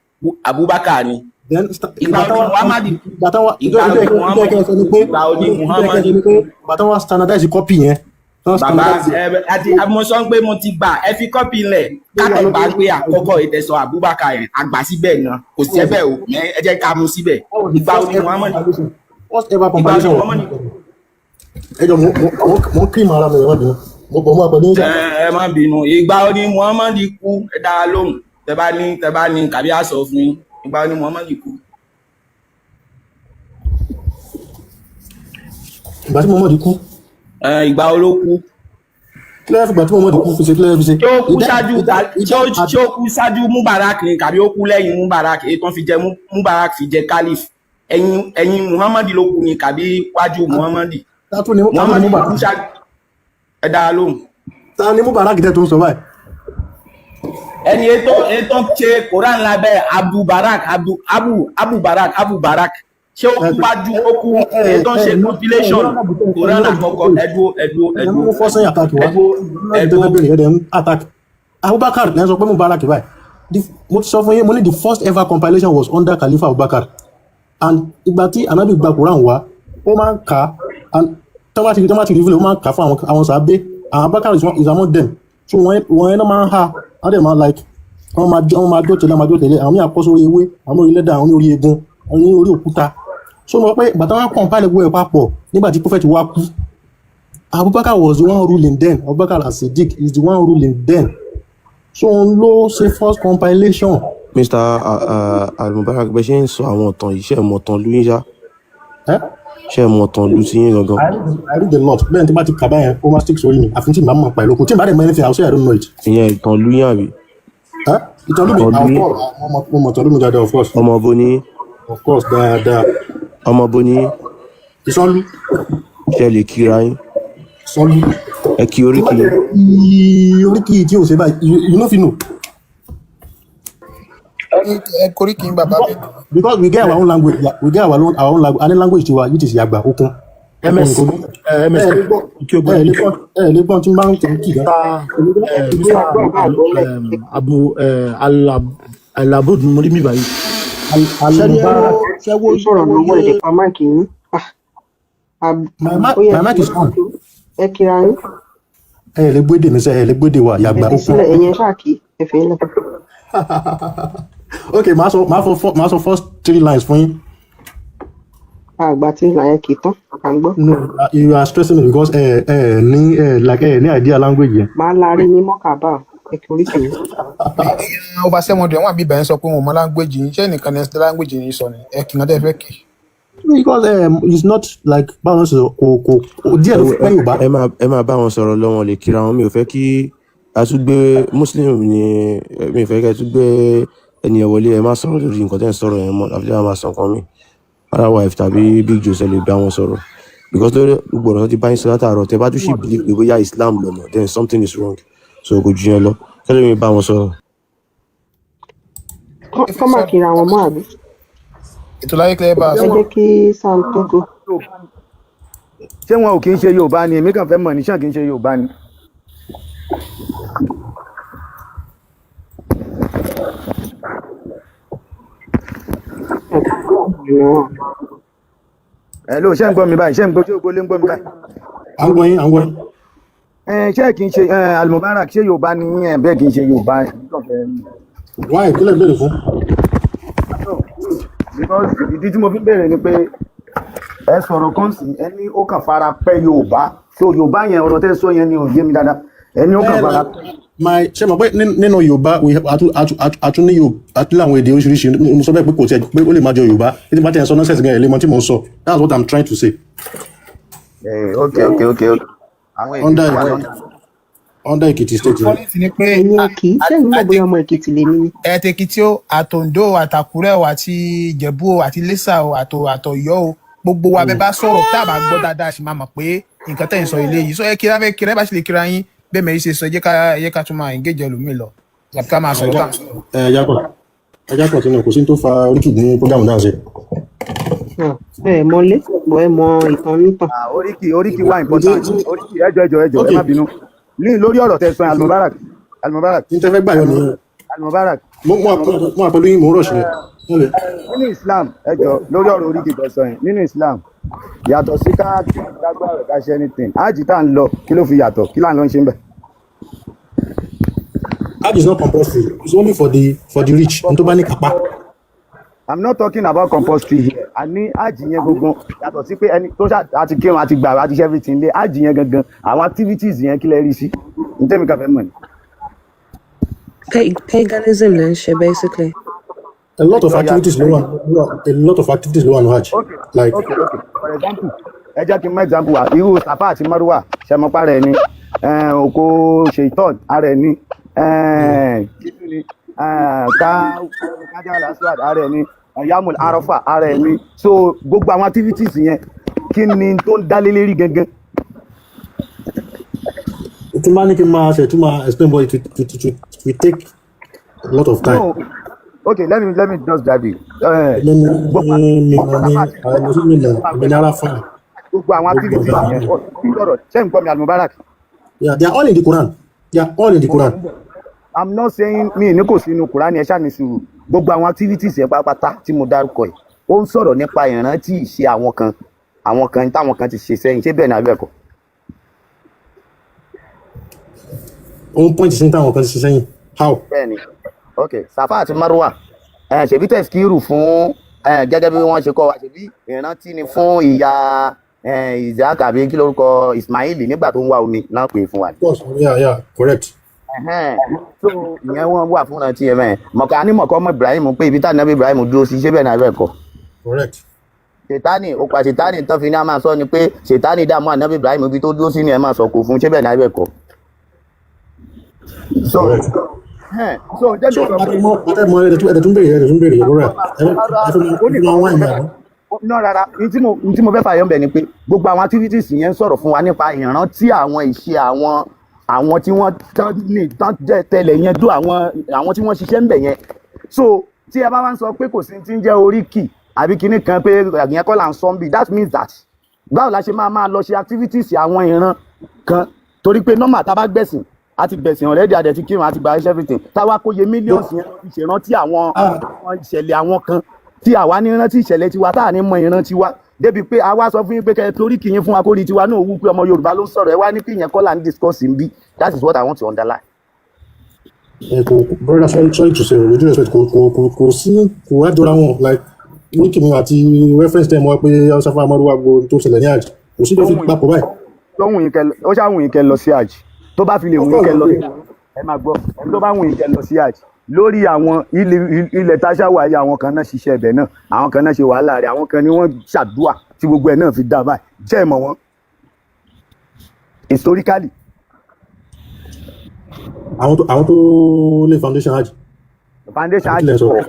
Abubakar ni. Then Ìgbà ìgbà wo ni táwa Muhammad ìgbà táwa ìjọ ìgbà ìjọ wo ni ìjọ Muhammad ìkẹ́ sọ ni pé ìgbà wo ni ìjọ ìkẹ́ Muhammad sọ ni pé ìgbà táwa standardize copy yẹn táwa Bàbá standardize ẹ àti mo sọ pé mo ti gbà, ẹ fi kọ́pì lẹ̀, ló wà kátẹ́gbà lókè. pé àkọ́kọ́ ìtẹ̀sọ Abubakar yẹn àgbà síbẹ̀ náà kò sí That was ẹbẹ̀ o, ẹ jẹ́ ká mú síbẹ̀. that was the Ìgbà wo first ni ever Muhammad compilation. First ever ìgbà wo ni compilation was Muhammad ẹ jọ mo ń cream ara mi, ẹ má bínú. Mo bọ̀ mọ́ pẹ̀lú Ẹ ẹ má bínú. Ìgbà wo ni Muhammad kú? Ẹ dá a lóhùn, tẹ bá ní kàbí àsọ fún yín. Ìgbà wo ni Muhammad kú? Ìgbà tí Muhammad kú. Ẹ, ìgbà wo ló kú? Kí ló fẹ́ ìgbà tí Muhammad kú fi ṣe? Kí ló fẹ́ fi ṣe? Ṣé ó kú Ìdá ṣáájú ìdá ìdá ṣé ó ṣé ó kú ṣáájú Mubarak ni kàbí ó kú lẹ́yìn Mubarak, èyí tó fi jẹ Mubarak fi jẹ caliph? Ẹ̀yìn Muhammad ló kú ni kàbí wájú Muhammad? Tátún ni Muhammad kú Mubarak. ṣáájú, ẹ dá a lóhùn. Ta ni Mubarak tẹ́ tó ń sọ báyìí? Ẹni ètò ṣe Quran lábẹ́ Abu Barak, Abu Abu Abu Barak, Abu Barak, ṣé ó Ẹ kú wájú ó kú ẹ ẹ ètò ẹ ṣe ní ẹ ní compilation ọ̀nà bùtẹ́ ẹ ní Quran ọ̀nà àkọ́kọ́? bùtẹ́ Ẹdúró, ẹdúró, ẹ ẹdúró, mú fọ́sẹ̀ attack wá ẹdúró, ọ̀nà bùtẹ́ ẹdúró. fẹ́ bèrè ẹ̀ dẹ̀ ń attack Abubakar lẹ́ sọ pé Mubarak báyìí. Mo ti sọ fún yín, mo ní the first ever compilation was under Khalifa Abubakar, and ìgbà tí Anabi gba Quran wá, ó máa ń kà á, and tọ́ba ti reveal, ó máa ń kà á fún àwọn sàábé, and Abubakar is among them, so wọ́n yẹn náà máa ń ha, wọ́n dẹ̀ máa like Wọ́n máa jó tẹ̀lé, wọ́n máa jó tẹ̀lé. Àwọn míì á kọ́ sórí ewé, àwọn orí lẹ́dà, àwọn orí eegun, àwọn ní orí òkúta. So mo pé bàtà wọn compile gbogbo ẹ̀ papọ̀ nígbà tí prophet wa kú, Abubakar was the one ruling then. Abubakar as-Siddiq is the one ruling then, so òun ló ṣe first compilation. Mr Almubarak, bẹ ṣe ń sọ àwọn ìtàn yìí, ṣe é mọ̀ tán lu yín ṣá? Eh? Ṣe é mọ̀ tán lu ti yín gangan? I read a lot. Bẹ́ẹ̀ ni, tí bá ti kà báyẹn, ó máa stick sórí mi, àfi tí màá mọ̀ pa ìlókun. Tí n bá dẹ̀ mọ̀ anything, I will say I don't know it. Ìyẹn ìtàn lu yín, àbí? Eh? Ìtàn lómi. Ìtàn lu Of yín. course, mo mọ̀ ìtàn lómi dáadáa, of course. Ọmọ bo ní? Of course, dáadáa. Ọmọ bo ní? Ìsọlú. Ṣe lè kíra yín? Ìsọlú. Ẹ kí oríkì yín. Oríkì tí o ṣe báyìí, you no fit know. Ẹ koríki yín, bàbá mi. Because we get our own language, we get our own language, a ní language tiwa, which is Yàgbà Okun. Ms ms kí o gbọ́. Ẹ lè gbọ́ tí n bá ń tẹ̀ kí gan. Mr Abu Alabud, mo rí mi báyìí. Ṣẹ́rí ẹ Almubarak. ṣe wo Ń sọ̀rọ̀ lọ́wọ́, ẹ̀dẹ̀ pa mic yín. Ah, My mic, ó yẹ my mic is on. Ẹ kíra yín. Ẹ lè gbédè mi sẹ, ẹ lè gbédè wa. Ẹ Yàgbà fi Okun. sílẹ̀, ẹ̀yin ẹ ṣáà kí ẹ fi lẹ̀. Ok, màá sọ first three lines fún yín. Àgbà tí ìlà yẹn kì í tán, à ń gbọ́. No, you are stressing me because ẹ ní ẹ like ẹ ní idea language yẹn. Máa larí ní mọ́kàbá, ẹ kí oríkì yín. Èèyàn over 700 wọn àbí ìbẹ̀rẹ̀ sọ pé wọn ò mọ language yín. Ṣé nìkan ní language yín sọ ni? Ẹ kì í náà tẹ́ fẹ́ kì í. Because it's not like, báwo ló ṣe sọ, kò díẹ̀ Ẹ ló wo fi pẹ́ Yorùbá. Ẹ máa bá wọn sọ̀rọ̀ lọ, wọn lè kíra wọn. Mi ò fẹ́ kí a tún gbé Muslim ni, mi ò fẹ́ kí a tún gbé ẹni ẹ wọlé. Ẹ má sọ̀rọ̀ lórí nǹkan tẹ́ ń sọ̀rọ̀ yẹn mọ́, àfi tí wọ́n máa sọ nǹkan mi. Other wife tàbí Big Jose lè bá wọn sọ̀rọ̀, because lórí gbogbo ọ̀rọ̀ tó ti bá yín sọ látàárọ̀, tẹ́ bá tún ṣì believe pé bóyá Islam lọ́nà, then something is wrong. So kò ju yẹn lọ, kẹ́lẹ́ mi bá wọn sọ̀rọ̀. Kọ́ máa kíra wọn mọ́, àbí? Ètò láyé kílẹ̀ bá a Ẹ sọ. jẹ́ kí Sam Togo. Ṣé wọn ò kì í ṣe Yorùbá ni? Èmi kàn fẹ́ mọ̀ ní, ṣáà kì í ṣe Yorùbá ni? Ẹ ló ṣe ń gbọ́ mi báyìí? Ṣé ń gbọ́? Ṣé ògbólé ń gbọ́ mi báyìí? À ń gbọ́ yín, à ń gbọ́ yín. Ẹ ṣé kì í ṣe ẹ Almubarak, ṣé Yorùbá ni yín? Ẹ bẹ́ẹ̀ kì í ṣe Yorùbá? Èmi kàn fẹ́ mọ̀. Why? Kí lè béèrè fún? No, because ìdí tí mo fi ń béèrè ni pé ẹ sọ̀rọ̀ kan sí, ẹ ní ó kàn fara pẹ́ Yorùbá. So Yorùbá yẹn, ọ̀rọ̀ tẹ́ sọ yẹn ni ò yé mi dáadáa. Ẹ ní ó kàn Ẹ fara like my, ṣe mọ̀ pé nínú Yorùbá we have atún ní Yorùbá, atún láwọn èdè oríṣiríṣi. Mo sọ bẹ́ẹ̀ pé kò tiẹ̀ pé ó lè má jọ Yorùbá ní tí bá tiẹ̀ sọ nonsense gan, ẹ̀ lè mọ tí mò ń sọ. That's what I'm trying to say. Ok, àwọn èdè Under tó wà lọ́nà. Under Ekiti State yẹn. Fọ́nìtì ni pé Ẹ̀yin ẹ kì í ṣẹ́yìn mọ̀ bóyá ọmọ Èkìtì lèmi ni. Ẹ̀ẹ́dẹ̀kìtì o, àtòǹdó o, àtàkùrẹ́ o, àti Ìjẹ̀bú o, àti Iléṣà o, àtọ̀yọ́ o, gbogbo wa bẹ́ẹ̀ bá sọ̀rọ̀, tá a bá gbọ́ dáadáa, sì máa mọ̀ pé nǹkan tẹ̀ ń sọ ilé yìí sọ. Ẹ kíra, fẹ́ kíra, ẹ bá sì lè kíra yín bẹ́ẹ̀ mẹ́rin ṣe sọ. Ẹ jẹ́ ká tún máa engage ẹlòmíì lọ tàbí ká máa sọ̀rọ̀ tá à ń sọ̀rọ̀. Ẹ jákọ̀, ẹ jákọ̀ sínú, kò sí tó fa oríkì ní program náà ṣe. Ah, ẹ mọlé bọ̀, ẹ mọ ìtàn nítàn. Ah, oríkì wà important. Oríkì, ẹjọ ẹjọ ẹjọ, ẹ Ok má bínú ní lórí ọ̀rọ̀ tẹ́ sọ yẹn, Almubarak, Almubarak. Ní tẹ́ fẹ́ gbà yọ nìyẹn. Almubarak. Mo wà pẹ̀lú yín, mo ń rush ni. Nínú Islam, ẹjọ, lórí ọ̀rọ̀ oríkì tẹ́ sọ yẹn, nínú Islam, yàtọ̀ sí ká dágbà rẹ̀, ká ṣe anything, ájì tá à ń lọ, kí ló fi yàtọ̀? Kí là ń lọ ṣe ń bẹ̀? Hajj is not compulsory. It's only for the rich, n tó bá ní kápá. I'm not talking about compulsory here. A ní ájì yẹn gangan, yàtọ̀ sí pé ẹni tó ṣá àti kírun àti gbààwẹ̀ àti ṣe everything lé ájì yẹn gangan, àwọn activities yẹn, kí lẹ rí sí ní tẹ́mi kàfẹ́ mọ̀ ni. Paganism ló ń ṣe basically. A lot of Ẹjọ yà activities ló wà, a lot of activities ló wà ní Hajj. Like Okay, for example, ẹ jẹ́ kí n mú example wa. Irú Safa àti Marwa, ṣẹmọpá rẹ̀ ni òkò ṣèitán ara ẹ̀ ni, kí tún ni, ká kájà laswad ara ẹ̀ ni, yamul arafa ara ẹ̀ ni. So gbogbo àwọn activities yẹn, kí ni tó ń dálé lérí gangan? Tí n bá ní kí n máa ṣe tí máa explain, but it will take a lot of time. No, okay, let me just drive it. Èmi ní Gbogbo mi mọ̀ ní àwọn ọmọ sí mi mọ̀, èmi ní Arafa. Gbogbo àwọn Gbogbo activities ọ̀gá. yẹn, ọ̀rọ̀ ṣé ń gbọ́ mi, Almubarak? Yeah, they are all in the Quran. They are all in the Quran. I'm not saying mi ní kò sínú Kùránì. Ẹ ṣáà ní sùúrù. Gbogbo àwọn activities yẹn pátápátá tí mo dárúkọ yìí, ó ń sọ̀rọ̀ nípa ìrántí ìṣe àwọn kan táwọn kan ti ṣe sẹ́yìn. Ṣé bẹ́ẹ̀ ni àbí ẹ̀kọ́? Òun point sí táwọn kan ti ṣe sẹ́yìn. How? Bẹ́ẹ̀ ni. Ok, Safa àti Marwa, ṣèbí tẹ̀síkírù fún gẹ́gẹ́ bí wọ́n ṣe kọ́ wa, ṣèbí ìrántí ni fún ìyá Isaac àbí kí lórúkọ Ismail nígbà tó ń wá omi náà pè é fún wa. Of course, yeah, correct. Ẹhẹ́n. So ìyẹn wọ́n wà fún ìrántí ẹ̀ mẹ́rin mọ̀ká ní mọ̀kọ́ ọmọ Ibrahim pé ibi táwọn Nábì Ibrahim dúró sí, ṣé bẹ́ẹ̀ náà bẹ́ẹ̀ kọ́? Correct. Ṣètánì ó pa ṣètánì tán fi ní a máa sọ ni pé ṣètánì dààmú ànábì Ibrahim, ibi tó dúró sí ni ẹ máa sọ kò fún, ṣé bẹ́ẹ̀ náà bẹ́ẹ̀ kọ́? So Correct. So jẹ́ So kí n sọ pé àtẹ̀mọ́ ẹ̀dẹ̀ tún béèrè lọ́rọ̀ ẹ̀ ẹ fẹ́ ó ní máa wá ìmọ̀ àná. Ná rárá, ní tí mo fẹ́ fàyọ̀ bẹ̀ ni pé gbogbo àwọn activities yẹn ń sọ̀rọ̀ fún wa nípa ìrántí àwọn ìṣe àwọn tí wọ́n tán ní tán jẹ́ tẹ́lẹ̀ yẹn dó àwọn tí wọ́n ṣiṣẹ́ ń bẹ̀ yẹn. So tí ẹ bá wá ń sọ pé kò sí ti ń jẹ́ oríkì àbí kinní kan pé ìyẹn kọ́ là ń sọ ń bì, that means that báwo la ṣe máa máa lọ ṣe activities àwọn ìran kan? Torí pé normal, tá a bá gbẹ̀sìn, a ti gbẹ̀sìn already, a dẹ̀ ti kírun, a ti gba everything, táwa kó ye millions yẹn lọ fi ṣèrántí àwọn ìṣẹ̀lẹ̀ àwọn kan tí àwa ní rántí ìṣẹ̀lẹ̀ tiwa, tá à ní mọ ìran tiwa débi pé a wá sọ fún yín pé kẹ́ ẹ torí kì í fún wa kó rí tiwa náà wú pé ọmọ Yorùbá ló ń sọ̀rọ̀, ẹ wá ní pé ìyẹn kọ́ là ń discuss ń bí. That is what I want to underline. Ẹ kò, brother, sorry to say, with due respect, kò sí, kò wá jọra wọn, like oríkì mi àti reference tẹ́ mọ́ pé Safa Marwa, gbogbo tó ṣẹlẹ̀ ní àjì, kò sí tó fi papọ̀ báyìí. Tó wùn yín kẹ́ ó ṣáà wùn yín kẹ́ lọ sí àjì, tó bá fi lè wùn yín kẹ́ lọ, ẹ máa gbọ́, tó bá wùn yín kẹ́ lọ sí àjì lórí àwọn ilẹ̀ táṣà wà yìí, àwọn kan náà ṣiṣẹ́ ibẹ̀ náà, àwọn kan náà ṣe wàhálà rẹ̀, àwọn kan ni wọ́n ṣàdúà tí gbogbo ẹ̀ náà fi dá báyìí. Jẹ́ ẹ̀ mọ̀ wọ́n historically? Àwọn tó lé foundation hajj foundation àbí hajj kílẹ̀ sọ? Pọ̀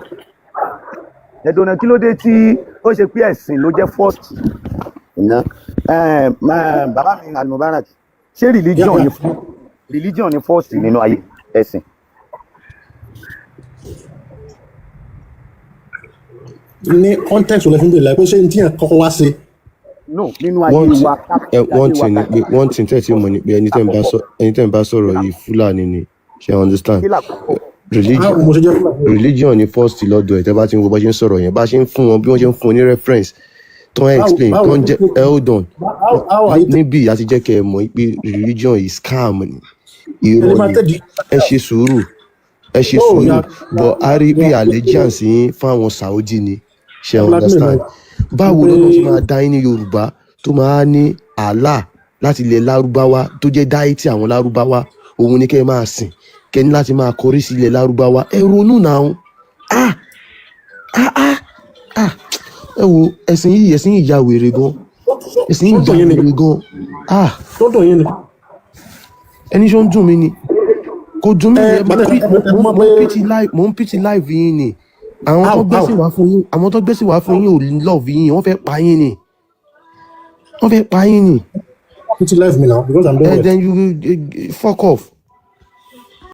ẹ̀dùnà, kí ló dé tí ó ṣe pé ẹ̀sìn ló jẹ́ first iná? Bàbá mi Almubarak, ṣé religion ni religion ni first nínú ayé, ẹ̀sìn? Ní context wo lẹ fi ń bèèrè láì pé ṣé n tí yẹn kọ́kọ́ wá ṣe? No, nínú ayé One thing wa ẹ ayé one wa thing ni pé, one thing tẹ́ ẹ ti mọ̀ ni pé ẹni tẹ́ ń bá sọ̀rọ̀ yìí, Fúlàní ni, ṣe understand? Kí làkọ́kọ́? Religion Báwo mo ṣe jẹ́ Fúlàní? Religion ni first lọ́dọ̀ ẹ̀. Tẹ́ bá ti ń wo bá ṣe ń sọ̀rọ̀ yẹn, bá ṣe ń fún wọn, bí wọ́n ṣe ń fún wọn ní reference tó ń Báwo explain báwo tó ń jẹ́ ẹ, hold on. How are you Níbí a ti jẹ́ kẹ́ ẹ mọ̀ pé religion is scam ni. Ẹ lè Irọ́ máa ni. tẹ̀dí. Ẹ ṣe sùúrù, ẹ ṣe No, sùúrù. ya But a rí pé allegiance yín fáwọn Saudi ni, ṣe blackmail understand? mi Báwo pé lọ́nà ṣe máa dá yín ní Yorùbá tó máa ní Allah láti ilẹ̀ Lárúbáwá tó jẹ́ deity àwọn Lárúbáwá, òun ni kẹ́ ẹ máa sìn, kẹ́ ẹ ní láti máa kọrí sí ilẹ̀ Lárúbáwá? Ẹ ronú náà. Ah ah ah ah, ẹ wo ẹ̀sìn yìí, ẹ̀sìn yìí ya wèrè gan, ẹ̀sìn yìí ya Sọ́dọ̀ yín ni. wèrè gan. Ah. Sọ́dọ̀ yín ni. Ẹni ṣó ń dùn mí ni, kò dùn mí. Ẹ Ni mo bàtẹ pi ẹ mo mọ̀ mo pé ń pity life, mo ń pity life yín ni. Àwọn tó how gbẹ́sìn how wá fún yín, àwọn tó gbẹ́sìn wá fún yín ò love yín, wọ́n fẹ́ pa yín ni, wọ́n fẹ́ pa yín ni. Pity life me now because I'm done Eh, with. then you fuck off.